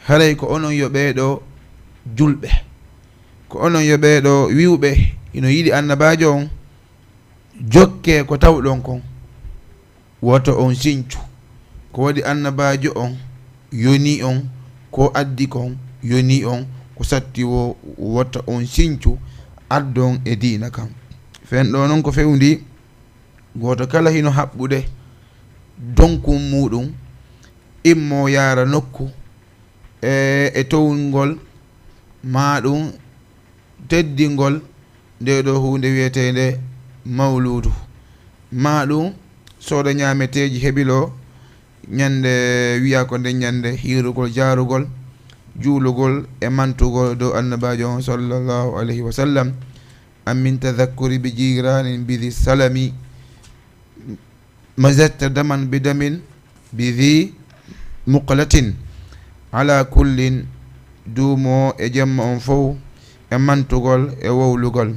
haray ko onon yo ɓee ɗoo julɓe, ko onon yo ɓee ɗoo wi'uɓe hino yiɗi annabaajo on, jokkee ko tawɗon kon, woto on sincu. Ko waɗi annabaajo on yoni on, ko addi kon yoni on, ko satti wo woto on sincu, addon e diina kan. Fen ɗo non ko fewndi, gooto kala hino haɓɓude donkun muuɗum, immo yaara nokku e, e towngol, maa ɗum teddingol nde ɗo huunde wiyeteende mawluudu, maa ɗum sooda ñaameteeji heɓilo ñande, wiya ko nde ñande hiirugol, jaarugol, juulugol e mantugol dow annabaajo on sallallahu alayhi wa sallam. Amin tadakkuri bi jiranin bi dhi salami. Mazajta daman bi damin bi dhi muqlatin. Ala kullin, duumo e jemma on fow e mantugol e wowlugol.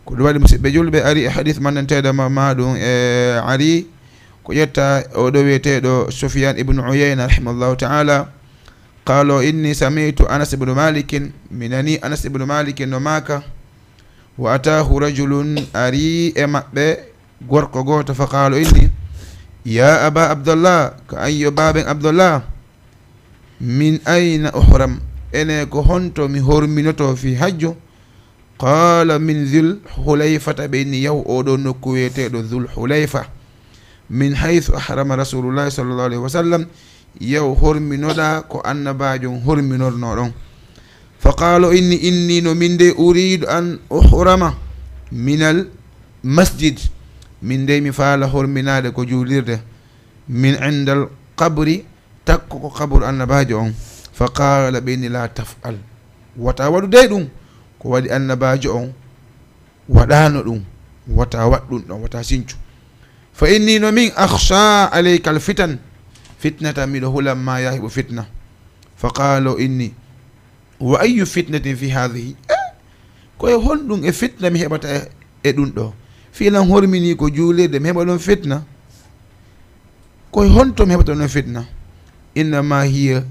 Ko ɗum waɗi, musidɓe julɓe, ari e hadith mannanteeɗo ma, ma ɗum e ari ko ƴetta o ɗo wiyeteeɗo Sufyan ibn Uyayna rahimahullahu ta'ala. Qala inni sami'tu Anas ibn Malikin, mi nani Anas ibn Malikin no maaka, wa atahu rajulun, ari e maɓɓe gorko gooto, fa qala inni, ya aba Abdallah, ka an yo baaben Abdallah, min ayna uhram, ene ko honto mi horminoto fi hajju? Qala min Dhul Hulayfata, ɓe inni yahu oɗo nokku wiyeteeɗo Dhul Hulayfa, min haythu ahrama Rasulullahi sallallahu alayhi wa sallam, yahu horminoɗa ko annabaajo on horminorno ɗon. Fa qala inni, inni no min de uridu an uhrama minal masjid, min de mi faala horminaade ko juulirde, min indal qabri, takko ko kaburu annabaajo on. Fa qala, ɓe inni la taf'al, wata waɗu dey ɗum, ko waɗi annabaajo on waɗano ɗum, wata waɗ ɗum ɗon, wata sincu. Fa inni no min akhsha alayka al fitan, fitnata, miɗo hulan ma ya heɓu fitna. Fa qala inni, wa ayyu fitnatin fi hadhihi? Eh, ko e honɗum e fitna mi heɓata e, e ɗum ɗo? Fiilan hormini ko juulirde, mi heɓa ɗum fitna? Ko e honto mi heɓata ɗum fitna? Innama hiya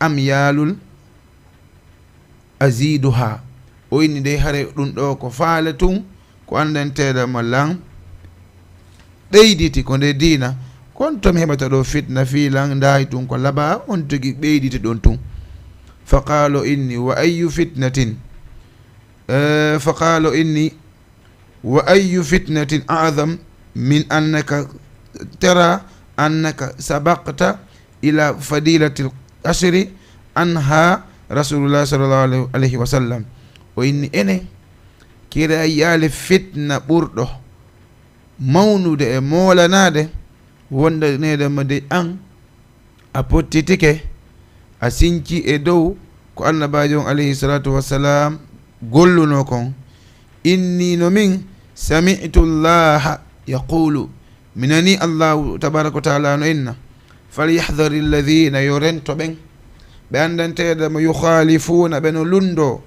amyalul aziduha. O inni dey hare ɗum ɗo ko faale tun, ko anndanteeɗo ma lan ɓeyditi ko nde diina. Kon to mi heɓata ɗo fitna fii lan ndaayi tun ko laba, on tigi ɓeyditi ɗon tun. Fa qala inni, wa ayyu fitnatin? Eh, fa qala inni, wa ayyu fitnatin a'zam min annaka tara annaka sabaqta ila fadilatil ashri anha Rasulullah sallallahu alayhi wa sallam. O inni ene, kira yaali fitna ɓurɗo mawnude e moolanaade wondaneede ma de an a pottitike, a sinci e dow ko Annabaajo on alayhi salatu wassalam golluno kon. Inni no min sami'tu Allaha yaqulu, mi nani Allahu tabaraka wa taala no inna, falyahdhari alladhina, yo rento ɓen ɓe anndanteeɗo mo, yukhalifuna, ɓe no lundo,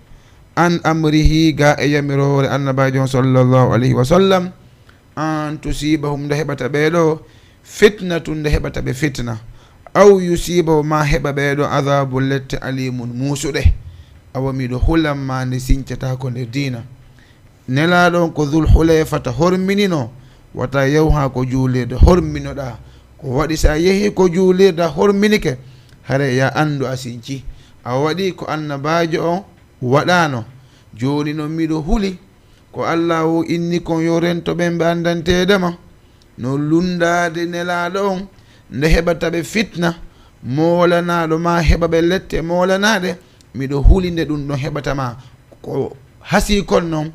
an amrihi, ga e yamiroore Annabaajo on sallallahu alayhi wa sallam, an tusibahum, nde heɓata ɓee ɗo fitnatun, nde heɓata ɓe fitna, aw yusibahum, ma heɓa ɓee ɗo adhabu, lette, alimun, muusuɗe. Awa miɗo hulan ma nde sincata ko nder diina. Nelaaɗo on ko Dhul Hulayfata horminino, wata yahu haa ko juulirde horminoɗaa. Ko waɗi so a yehii ko juulirde a horminike, hare ya anndu a sinci. A waɗi ko Annabaajo on waɗaano. Jooni non miɗo huli ko Allaahu inni kon yo rento ɓen ɓe anndanteeɗo ma, no lunndaade Nelaaɗo on, nde heɓata ɓe fitna, moolanaaɗo ma heɓa ɓe lette moolanaaɗe, miɗo huli nde ɗum ɗon heɓata ma. Ko hasii kon non,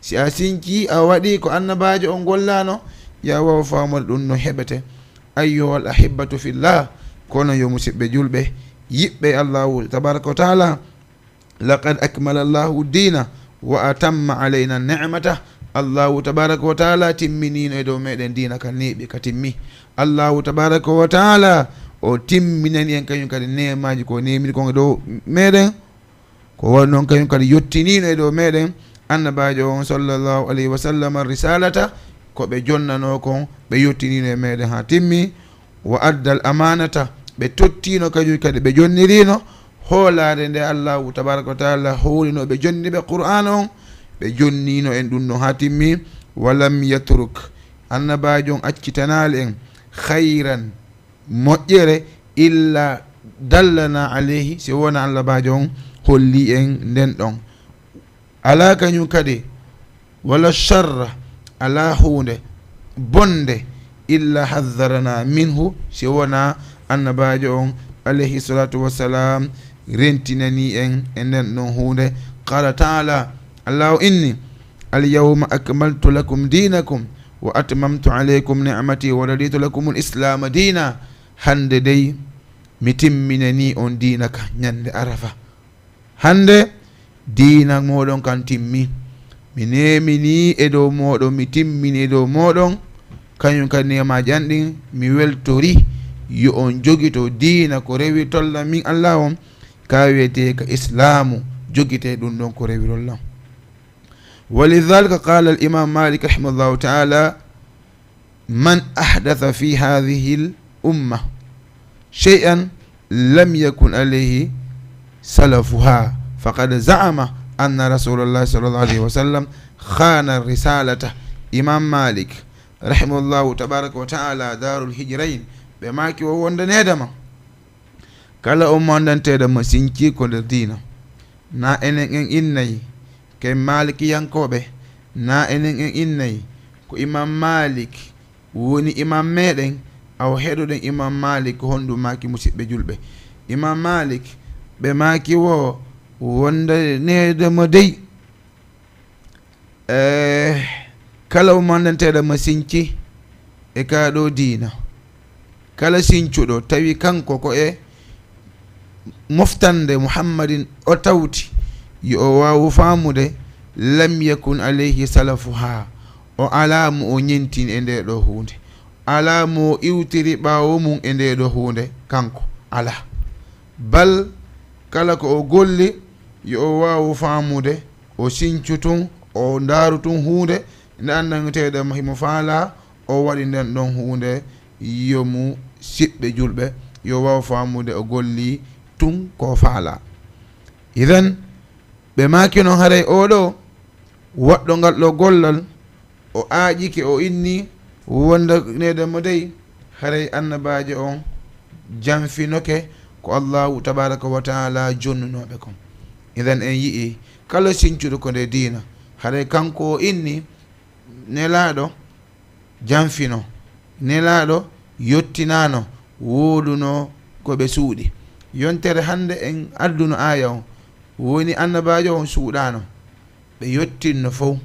si a sincii a waɗii ko Annabaajo on gollaano, ya waaw faamude ɗum no heɓete. Ayyuhal ahibbatu fillah, kono yo musidɓe julɓe, yiɓɓe Allaahu tabaraka wa taala, laqad akmala Allahu diina wa atamma alayna ni'mata. Allahu tabaraka wa taala timminino e dow meɗen diina ka neeɓi, ka timmi. Allahu tabaraka wa taala o timminani en kañum kadi neemaji ko neemini kon e dow meɗen. Ko waɗi noon kañum kadi yottinino e dow meɗen Annabaajo on sallallahu alayhi wa sallam risalata, ko ɓe jonnano kon ɓe yottinino e meɗen haa timmi. Wa addal amanata, ɓe tottino kañum kadi ɓe jonnirino hoolaare nde Allahu tabaraka wa taala hoolino ɓe jonni ɓe Qur'aana on, ɓe jonnino en ɗum ɗon haa timmi. Walam yatruk, annabaajo on accitanaali en khayran, moƴƴere, illa dallana alayhi, si wona annabaajo on holli en nden ɗon. Alaa kañum kadi, wala sharra, alaa huunde bonde, illa haddarana minhu, si wona annabaajo on, alayhi salatu wassalam, rentinani en e nden ɗon huunde. Qala taala, Allahu inni, alyawma akmaltu lakum dinakum wa atmamtu alaykum ni'mati wa raditu lakum al-islama dina. Hande dey mi timminani on diina ka, ñande Arafa. Hande diina mooɗon kan timmi. Mi neemini e dow mooɗon, mi timmini e dow mooɗon. Kañum kadi neemaaji an ɗin, mi weltori yo on jogito diina ko rewi tollan min Allah on, ka wiyetee ka Islaamu, jogitee ɗum ɗon ko rewi tollan. ولذلك قال الإمام مالك رحمه الله تعالى: من أحدث في هذه الأمة شيئا لم يكن عليه سلفها فقد زعم أن رسول الله صلى الله عليه وسلم خان الرسالة. Imam Malik, rahimahullahu tabaraka wa taala, Daarul Hijrayn, ɓe maaki o wondaneede ma. Kala ummandanteeɗo mo sinci ko nder diina, na enen en innay, ken Maalikiyankooɓe, na enen en innay, ko Imam Malik woni imam meɗen, awa heɗoɗen Imam Malik ko honɗum maaki, musiɓɓe julɓe. Imam Malik, ɓe maaki wo wondaneede mo dey. Eh, kala ummandanteeɗo mo sinci e ka ɗo diina, kala sincuɗo tawi kanko ko e moftande Muhammadin o tawti, yo o waawu faamude, lam yakun alayhi salafuha, o alaa mo o ñentini e nde ɗo huunde, alaa mo o iwtiri ɓaawo mum e nde ɗo huunde, kanko alaa. Bal kala ko o golli, yo o waawu faamude, o sincu tun, o ndaaru tun huunde nde anndanteeɗo mo himo faalaa, o waɗi nden ɗon huunde, yo musiɓɓe julɓe, yo waaw faamude o golli tun ko faalaa. Idan, ɓe maaki non haray oo ɗoo waɗɗo ngal ɗoo gollal, o aaƴike, o inni wondaneede mo dey, haray annabaajo on janfinoke ko Allahu tabaraka wa taala jonnunooɓe kon. Idan en yi'i, kala sincuɗo ko nde diina, haray kanko o inni Nelaaɗo janfino, Nelaaɗo yottinaano, woodunoo ko ɓe suuɗi. Yontere hande en adduno aaya on, woni annabaajo on suuɗaano, ɓe yottinno fow.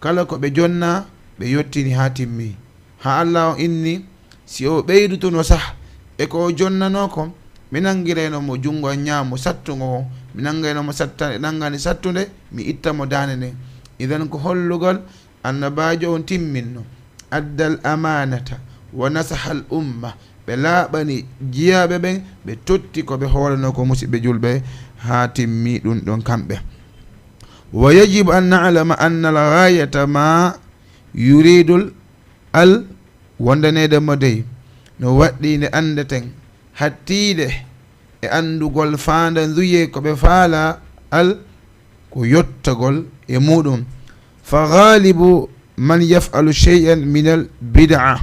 Kala ko ɓe jonna, ɓe yottini haa timmi. Haa Allah on inni, si o ɓeydutuno sah e ko o jonnanoo kon, mi nangirayno mo junngo an ñaamo sattungo on, mi nangayno mo satta-, nangani sattunde, mi itta mo daande nden. Idan ko hollugol annabaajo on timminno, addal amaanata, wa nasahal umma, ɓe laaɓani jiyaaɓe ɓen, ɓe totti ko ɓe hoolanoo ko musiɓɓe julɓe, haa timmi ɗum ɗon kamɓe. Wa yajibu an na'lama anna al ghayata ma yuridul al wondaneede mo dey, no waɗɗii nde anndeten hattiide e anndugol faanda nduye ko ɓe faala al ko yottagol e muɗum. Fa ghalibu man yaf'alu shay'an min al bid'a,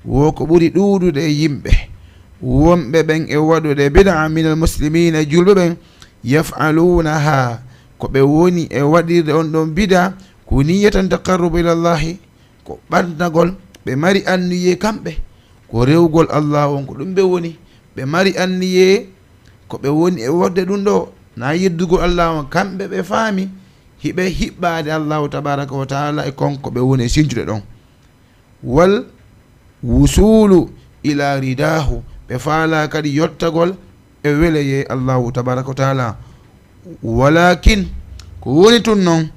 wo ko ɓuri ɗuuɗude e yimɓe wonɓe ɓen e waɗude bid'a min al muslimina, e julɓe ɓen, yaf'alunaha, ko ɓe woni e waɗirde on ɗon bid'a, ko niyatan taqarrubu ila Allahi, ko ɓannagol, ɓe mari anniyee kamɓe, ko rewgol Allah on, ko ɗum ɓe woni, ɓe mari anniyee, ko ɓe woni e waɗde ɗum ɗo, na yeddugol Allah on, kamɓe ɓe faami, hiɓe hiɓɓaade Allahu tabaraka wa taala e kon ko ɓe woni e sincude ɗon. Wal wusulu ila ridahu, ɓe faala kadi yottagol e weleyee Allahu tabaraka wa taala. Walakin, ko woni tun non,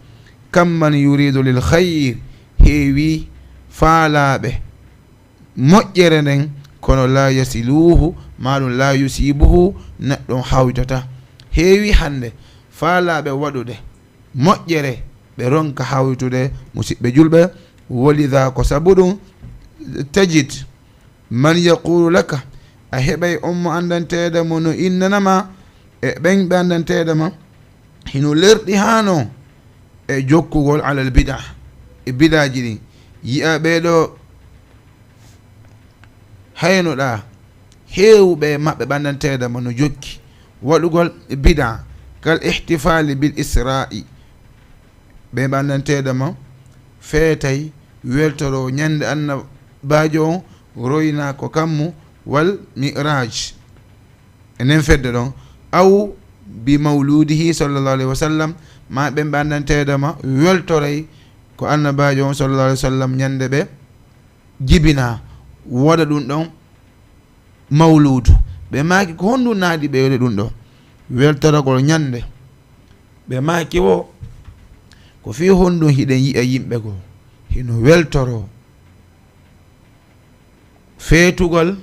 kam man yuridu lil khayr, heewi faalaaɓe moƴƴere nden, kono la yasiluhu, maɗum la yusibuhu, neɗɗo hawjata. Heewi hande faalaaɓe waɗude moƴƴere, ɓe ronka hawtude musiɓɓe julɓe. Walidha, ko sabu ɗum, tajid man yaqulu laka, a heɓay on mo anndanteeɗo mo no innana ma, e ɓen ɓe anndanteeɗo ma, hino lerɗi hano e jokkugol alal bida, e bidaaji ɗin. Yi'a ɓee ɗoo haynuɗaa, heewuɓe e maɓɓe ɓanndanteeɗo ma no jokki waɗugol bida, kal ihtifaali bil isra'i. Ɓe ɓanndanteeɗo ma feetay, weltoroo ñande annabaajo on roynaa ko kammu, wal mi'raaj. Enen fedde ɗon, aw bi mawludihi sallallahu alayhi wa sallam, ma ɓen ɓe anndanteeɗo ma weltoray ko annabaajo on sallallahu alayhi wa sallam ñande ɓe jibina, waɗa ɗum ɗon mawludu. Ɓe maaki, ko honɗum naadi ɓe waɗi ɗum ɗo weltoragol ñande? Ɓe maaki wo, ko fii honɗum hiɗen yi'a yimɓe goo hino weltoroo feetugol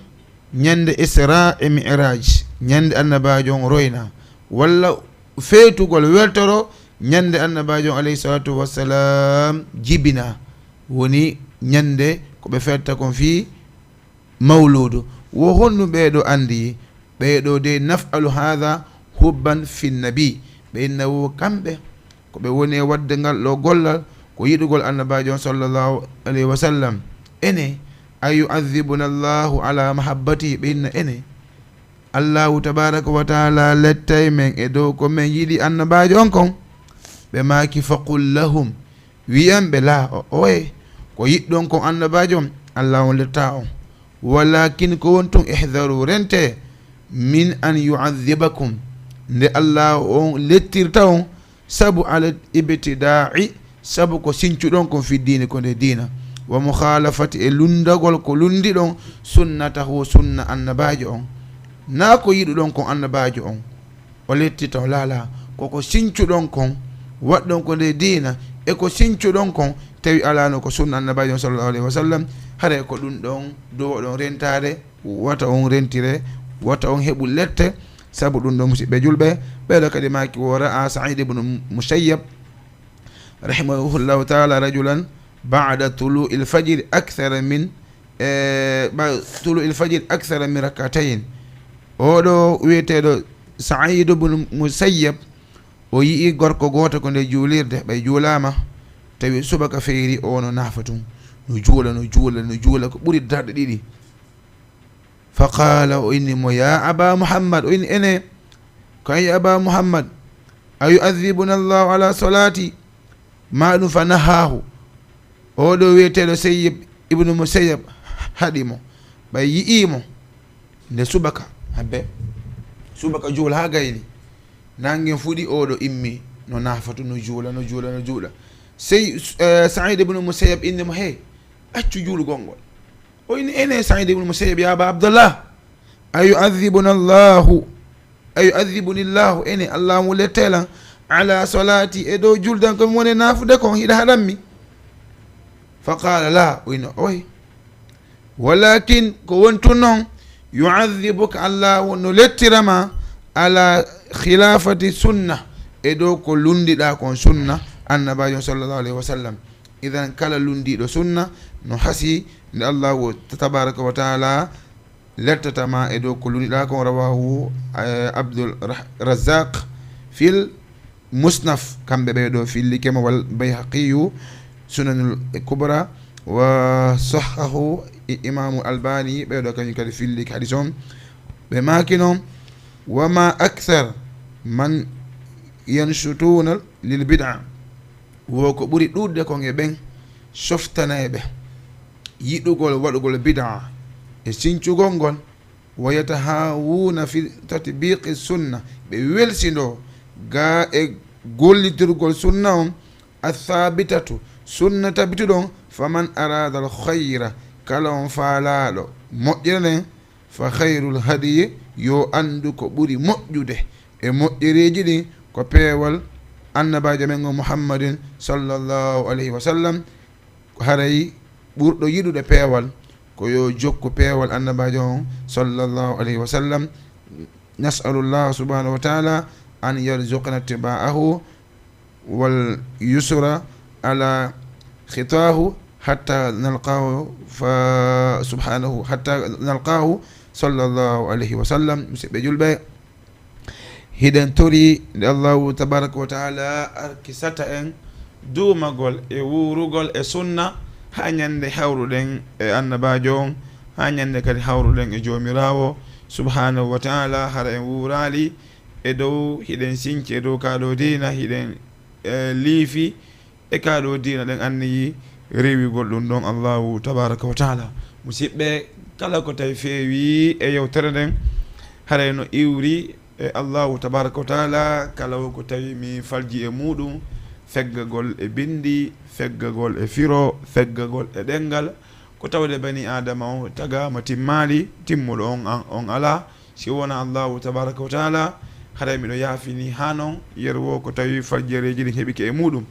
ñande Isra e Mi'raaj, ñande annabaajo on royna, walla feetugol weltoro ñande annabaajo on alayhi salatu wassalam jibina, woni ñande ko ɓe feetta kon fii mawludu. Wo honɗum ɓee ɗoo anndi? Ɓee ɗoo de, naf'alu hadha hubban fi nabi. Ɓe inna wo kamɓe ko ɓe woni e waɗde ngal ɗoo gollal ko yiɗugol annabaajo on sallallahu alayhi wa sallam. Ene, a yu'adhibuna Allahu ala mahabbatihi? Ɓe inna ene, Allahu tabaraka wa taala lettay men e dow ko men yiɗi annabaajo on kon? Ɓe maaki, faqul lahum, wi'an ɓe, laa, o-, oye, ko yiɗɗon kon annabaajo on, Allah on lettaa on. Walakin ko won tun, ihdaru, rente, min an yu'adhibakum, nde Allah on lettirta on, sabu ala ibtida'i, sabu ko sincuɗon kon fi diini, ko nde diina, wa mukhalafati, e lundagol ko lundiɗon, sunnatahu, sunna annabaajo on, naa ko yiɗuɗon kon annabaajo on o lettita on, laa, laa, koko sincuɗon kon, waɗɗon ko nde diina, e ko sincuɗon kon, tawi alaano ko sunna annabaajo on sallallahu alayhi wa sallam, haray ko ɗum ɗon duwoɗon rentaade, wata on rentire, wata on heɓu lette, sabu ɗum ɗon, musiɓɓe julɓe, ɓeeɗo kadi maaki, wo ra'a Sa'id ibn Musayyab, rahimahullahu taala, rajulan ba'da tulu'il fajri akthara min, eh, ba-, tulu'il fajri akthara min rak'atayn. Oɗo wiyeteeɗo Sa'id ibn Musayyab, o yi'i gorko gooto ko nde juulirde, ɓay juulaama, tawi subaka feyri, o no naafa tun, no juula, no juula, no juula, ko ɓuri darɗe ɗiɗi. Fa qaala, o inni mo, ya Aba Muhammad, o inni, ene, ko an ya Aba Muhammad, a yu'adhibuna Allahu ala salati? Ma ɗum fa nahaahu. Oɗo wiyeteeɗo Sayyib ibnu Musayyab haɗi mo, ɓay yi'i mo nde subaka, habbe subaka juula haa gayni, nangen fuɗi, oɗo immi, no naafatu, no juula, no juula, no juula. Sey, eh, Sa'id ibnu Musayyab inni mo, hey, accu juulugol ngol. O inni, ene Sa'id ibn Musayyab, ya Aba Abdallah, a yu'adhibuna Allahu, a yu'adhibuni Allahu, ene Allah mo lettelan, ala salati, e dow juldan ko mi woni naafude kon, hiɗa haɗammi? Fa qala la, o inni, oy. Walakin, ko wontu non, yu'adhibuka, Allah no lettirama, ala khilafati sunna, e dow ko lundiɗa kon sunna annabajo sallallahu alayhi wa sallam. Idan kala lundiɗo sunna no hasi nde Allahu tabaraka wa taala lettata ma e dow ko lundiɗa kon. Rawahu, eh, Abdul Rah-, Razzaq fil Musnaf, kamɓe ɓe ɗo fillike mo, wal Bayhaqiyu Sunanul Kubra, wa sahahu i-, Imamu Albani, ɓe ɗo kañum kadi fillike hadis on. Ɓe maaki non, wa ma akthar man yanshutuna lil bid'a. Wo ko ɓuri ɗuuɗde kon e ɓen softanayɓe yiɗugol waɗugol bid'a e sincugol ngol, wa yatahawuna fi tatbiqi sunna, ɓe welsindo ga e gollitirgol sunna on, athabitatu, sunna tabituɗon, faman arada al khayra, kala on faalaɗo moƴƴere nden, fa khayrul hadiyi, yo anndu ko ɓuri moƴƴude e moƴƴereeji ɗin ko peewal annabaajo men on Muhammadin sallallahu alayhi wa sallam. Ko haray ɓurɗo yiɗude peewal ko yo jokku peewal annabaajo on sallallahu alayhi wa sallam. Nas'alu Allah subhanahu wa ta'ala an yarzuqana ittiba'ahu wal yusra ala khitahu hatta nalqahu fa subhanahu, hatta nalqahu sallallahu alayhi wa sallam. Musiɓɓe julɓe, hiɗen tori nde Allahu tabaraka wa taala arkisata en duumagol e wuurugol e sunna, haa ñannde hawruɗen e Annabaajo on, haa ñannde kadi hawruɗen e Joomiraawo subhaanahu wa taala. Hara en wuuraali e dow, hiɗen sinci e dow kaa ɗoo diina, hiɗen, eh, liifi e kaa ɗoo diina, ɗen anniyi rewigol ɗum ɗon Allahu tabaaraka wa taala. Musiɓɓe, kala ko tawi feewi e yewtere nden, haray no iwri e Allahu tabaaraka wa taala, kala wo ko tawi mi falji e muuɗum, feggagol e binndi, feggagol e firo, feggagol e ɗenngal, ko tawde bani Aadama o tagaama timmaali, timmuɗo on, on alaa, si wonaa Allahu tabaaraka wa taala, haray miɗo yaafini haa non, yer wo ko tawi faljereeji ɗin heɓike e muuɗum.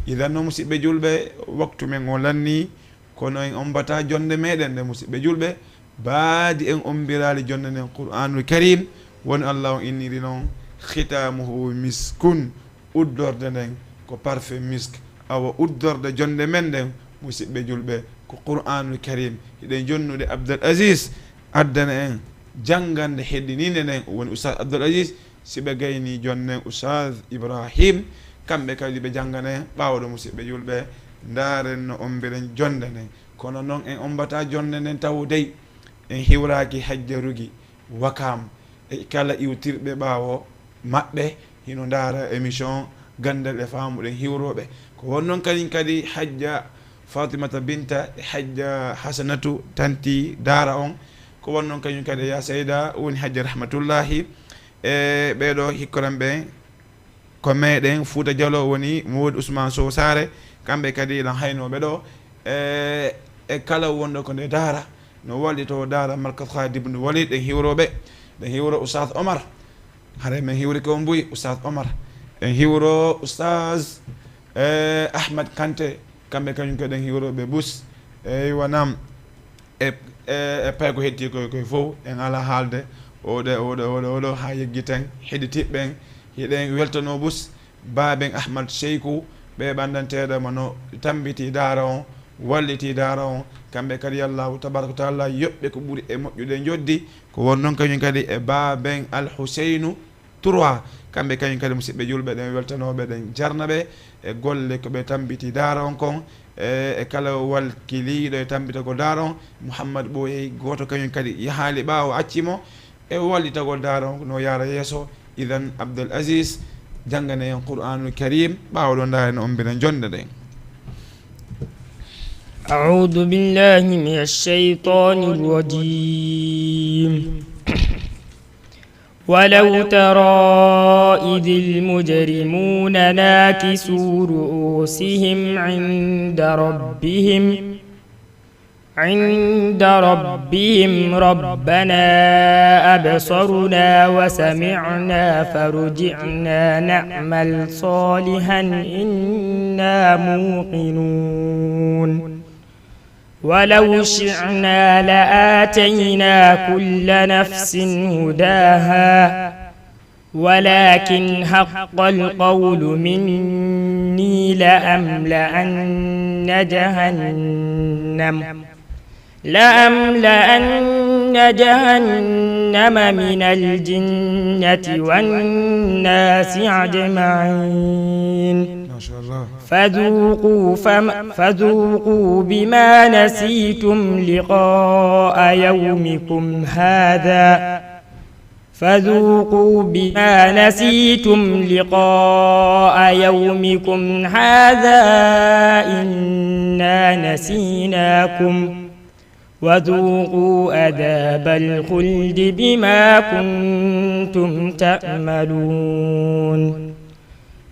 Idan no, musiɓɓe julɓe, waktu men o lannii, kono en ombataa jonnde meɗen nde, musiɓɓe julɓe, baadi en ombiraali jonnde nden Qur'aanul Kariim, woni Allah on inniri non, "Khitaamuhu miskun", uddorde nden ko parfum misk. Awa uddorde jonnde men nden, musiɓɓe julɓe, ko Qur'aanul Kariim. Hiɗen jonnude Abdul Aziz addana en janngande heddiniinde nden, woni Ustaaz Abdul Aziz, si ɓe gaynii jonnen Ustaaz Ibrahim, kamɓe kadi ɓe janngana en ɓaawo ɗo, musiɓɓe julɓe, ndaaren no ombiren jonnde nden. Kono non en ombataa jonnde nden tawo dey, en hiwraaki Hajja Rugi Wakaam e kala iwtirɓe ɓaawo maɓɓe hino ndaara émission Ganndal e Faamu, ɗen hiwrooɓe. Ko won non kañum kadi Hajja Fatimata Binta e Hajja Hasanatu, tanti daara on. Ko won non kañum kadi e Ya Seyda, woni Hajja Rahmatullahi. E ɓee ɗoo hikkoran ɓe ko meɗen Fuuta Jaloo, woni Moodi Usmaan Sow Saare. Kamɓe kadi ilan haynooɓe ɗoo. E, e kala wonɗo ko nde daara, no wallitoo daara Markaz Khalid ibn Walid, ɗen hiwrooɓe. Ɗen hiwro Ustaaz Omar. Haray men hiwrike on buy, Ustaaz Omar. En hiwro Ustaaz, eh, Ahmad Kante, kamɓe kañum ko ɗen hiwrooɓe bus. Eywa, naam, e, e, e payko hetti koy, koy fof, en alaa haalde. Oɗo, oɗo, oɗo, oɗo, haa yeggiten, heɗitiɓɓen, hiɗen weltanoo bus, baaben Ahmad Seyku, ɓe ɓanndanteeɗo mo no tambitii daara on, wallitii daara on. Kamɓe kadi, Allahu tabaraka wa taala yoɓɓe ko ɓuri e moƴƴude njoddi. Ko won noon kañum kadi e baaben Al Huseynu trois. Kamɓe kañum kadi, musiɓɓe julɓe, ɗen weltanooɓe, ɗen jarna ɓe e golle ko ɓe tambiti daara on kon, e, e kala walkiliiɗo e tambitagol daara on. Muhammad Ɓooyey gooto kañum kadi yahaali ɓaawo, acci mo e wallitagol daara on no yaara yeeso. Idan, Abdul Aziz, janngane en Qur'aanul Kariim, ɓaawo ɗon ndaaren no ommbira jonnde nden. أعوذ بالله من الشيطان الرجيم. ولو ترى إذ المجرمون ناكسو رؤوسهم عند ربهم، عند ربهم، ربنا أبصرنا وسمعنا فارجعنا نعمل صالحا إنا موقنون. ولو شئنا لآتينا كل نفس هداها ولكن حق القول مني لأملأن جهنم، لأملأن جهنم من الجنة والناس أجمعين. ما شاء الله. فذوقوا فم-، فذوقوا بما نسيتم لقاء يومكم هذا، فذوقوا بما نسيتم لقاء يومكم هذا إنا نسيناكم وذوقوا عذاب الخلد بما كنتم تعملون.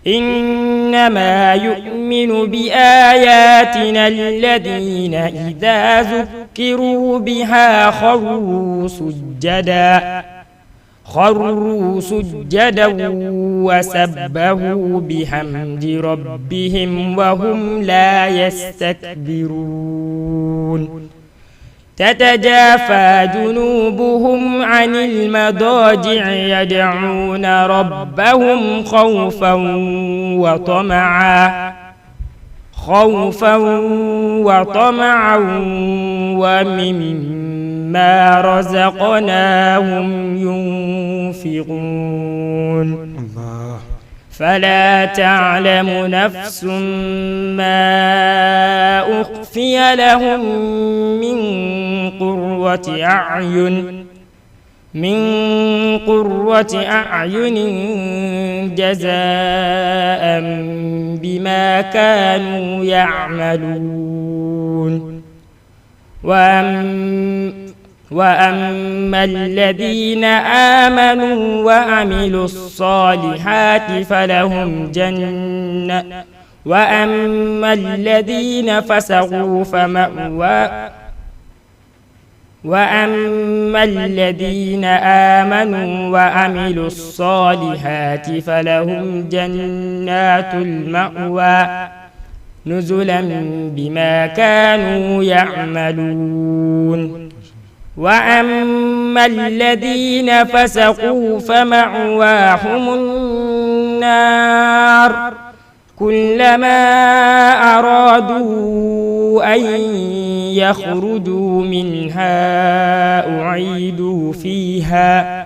إنما يؤمن بآياتنا الذين إذا ذكروا بها خروا سجدا، خروا سجدا وسبحوا بحمد ربهم وهم لا يستكبرون. تتجافى جنوبهم عن المضاجع يدعون ربهم خوفا وطمعا، خوفا وطمعا ومما رزقناهم ينفقون. الله. فلا تعلم نفس ما أخفي لهم من قرة أعين، من قرة أعين جزاء بما كانوا يعملون. وأم-، وأما الذين آمنوا وعملوا الصالحات فلهم جنة، وأما الذين فسقوا فمأوى-، وأما الذين آمنوا وعملوا الصالحات فلهم جنات المأوى نزلا بما كانوا يعملون. وأما الذين فسقوا فمأواهم النار كلما أرادوا أن يخرجوا منها أعيدوا فيها،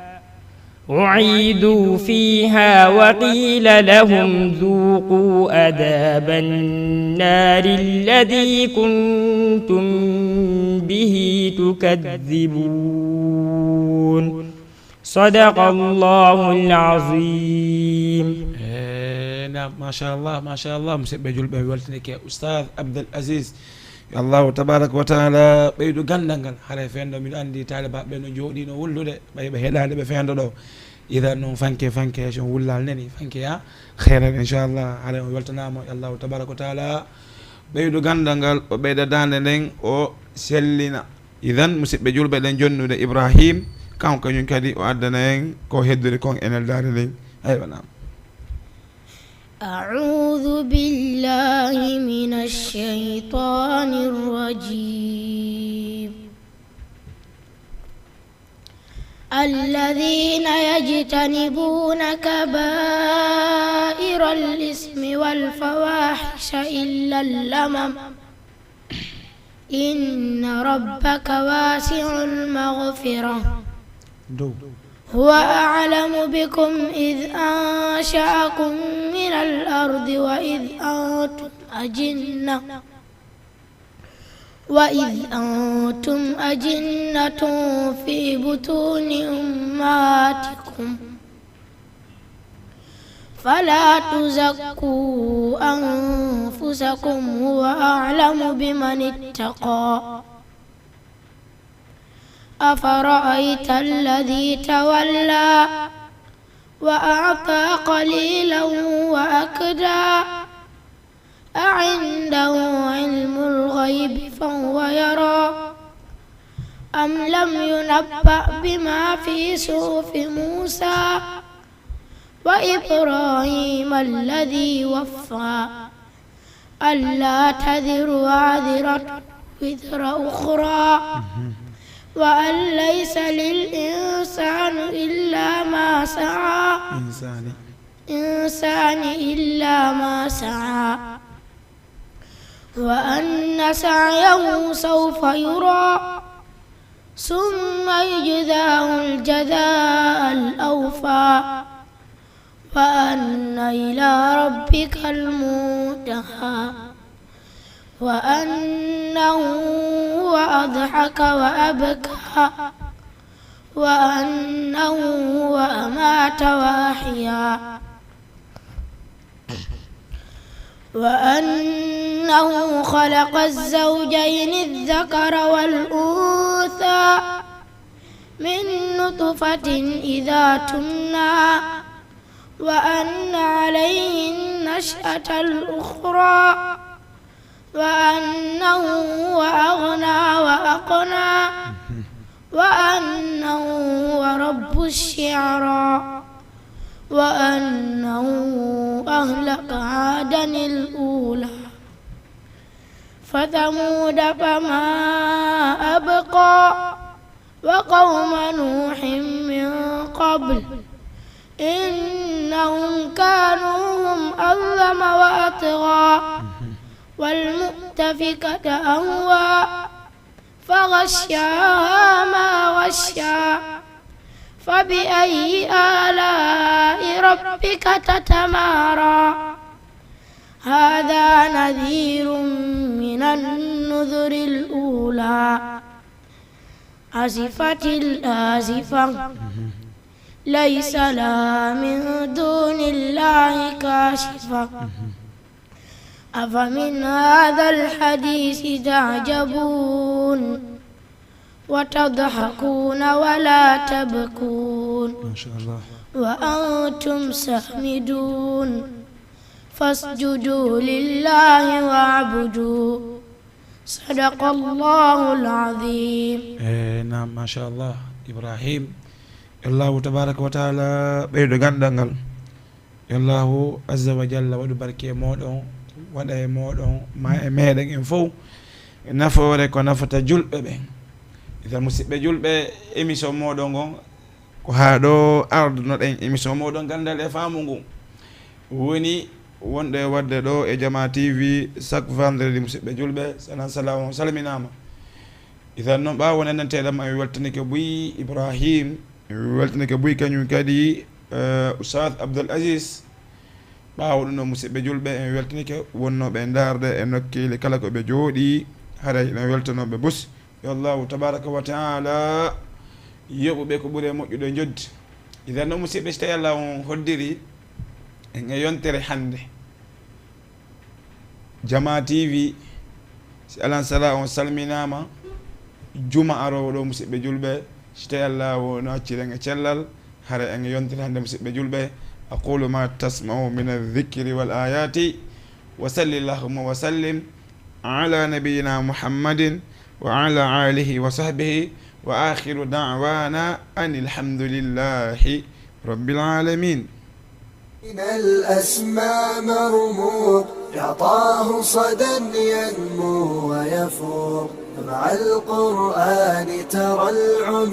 أعيدوا فيها وقيل لهم ذوقوا عذاب النار الذي كنتم به تكذبون. صدق الله العظيم. E, naam, machallah, machallah, musidɓe julɓe, weltanike Oustaz Abdel Aziz. Yo Allahu tabaraka wa taala ɓeydu ganndal ngal. Haray fenndo, miɗo anndi taalibaaɓe ɓe no jooɗii no wullude, ɓay ɓe heɗaali ɓe fenndo ɗo. Idan noon, fanke, fanke, so on wullaali nani, fanke ya, xeeran, inchallah. Haray on weltanaama, yo Allahu tabaraka wa taala ɓeydu ganndal ngal, o ɓeyda daande nden, o sellina. Idan, musidɓe julɓe, ɗen jonnude Ibrahim, kanko kañum kadi o addana en ko heddude kon e neldaare nden. Aywa, naam. أعوذ بالله من الشيطان الرجيم. الذين يجتنبون كبائر الإثم والفواحش إلا اللمم إن ربك واسع المغفرة هو أعلم بكم إذ أنشأكم من الأرض وإذ أنتم أجنة وإذ أنتم أجنة في بطون أمهاتكم فلا تزكوا أنفسكم هو أعلم بمن اتقى. أفرأيت الذي تولى وأعطى قليلا وأكدى. أعنده علم الغيب فهو يرى أم لم ينبأ بما في صحف موسى وإبراهيم الذي وفى ألا تزر وازرة وزر أخرى وأن ليس للإنسان إلا ما سعى إنسان إلا ما سعى وأن سعيه سوف يرى ثم يجزاه الجزاء الأوفى وأن إلى ربك المنتهى وأنه هو أضحك وأبكى وأنه هو أمات وأحيا وأنه خلق الزوجين الذكر والأنثى من نطفة إذا تمنى وأن عليه النشأة الأخرى وأنه هو أغنى وأقنى وأنه هو رب الشعرى وأنه أهلك عادا الأولى فثمود فما أبقى وقوم نوح من قبل إنهم كانوا هم أظلم وأطغى والمؤتفكة أهوى فغشاها ما غشى فبأي آلاء ربك تتمارى؟ هذا نذير من النذر الأولى. أزفت الآزفة. ليس لها من دون الله كاشفة. أفمن هذا الحديث تعجبون وتضحكون ولا تبكون. ما شاء الله. وأنتم سامدون. فاسجدوا لله واعبدوا. صدق الله العظيم. Eh, naam, machallah, Ibrahim. Allahu tabaraka wa taala ɓeydo ganndal ngal. Allahu azza wa jalla waɗu barke e mooɗon, waɗa e mooɗon, ma e meeɗen en fof nafoore ko nafata julɓe ɓen. Idan, musidɓe julɓe, émission mooɗon on, ko haa ɗo ardunoɗen émission mooɗon Ganndal e Faamu ngun. Woni wonɗo e waɗde ɗo e Jama T V chaque vendredi, musidɓe julɓe, sanan salam on salminaama. Idan noon, ɓaawo nananteeɗam, en weltanike buy Ibrahim, en weltanike buy kañum kadi, eh, Oustaz Abdoul Aziz. Ɓaawo ɗum ɗo, musidɓe julɓe, en weltanike wonnooɓe e ndaarde e nokkeeli kala ko ɓe jooɗii, haray ina weltanoo ɓe bus. Yo Allahu tabaraka wa taala yoɓu ɓe ko ɓuri e moƴƴude njoɓdi. Idan noon, musidɓe, so tawii Allah on hoddiri en e yontere hannde, Jama T V, si alan sala on salminaama. Juma aroowo ɗo, musidɓe julɓe, si tawii Allah o no acciri en e cellal, hara en e yontere hannde, musidɓe julɓe. أقول ما تسمعون من الذكر والآيات، وصل اللهم وسلم على نبينا محمد وعلى آله وصحبه، وآخر دعوانا أن الحمد لله رب العالمين. من الأسمى مرموق، يعطاه صدى ينمو ويفوق، مع القرآن ترى العمر.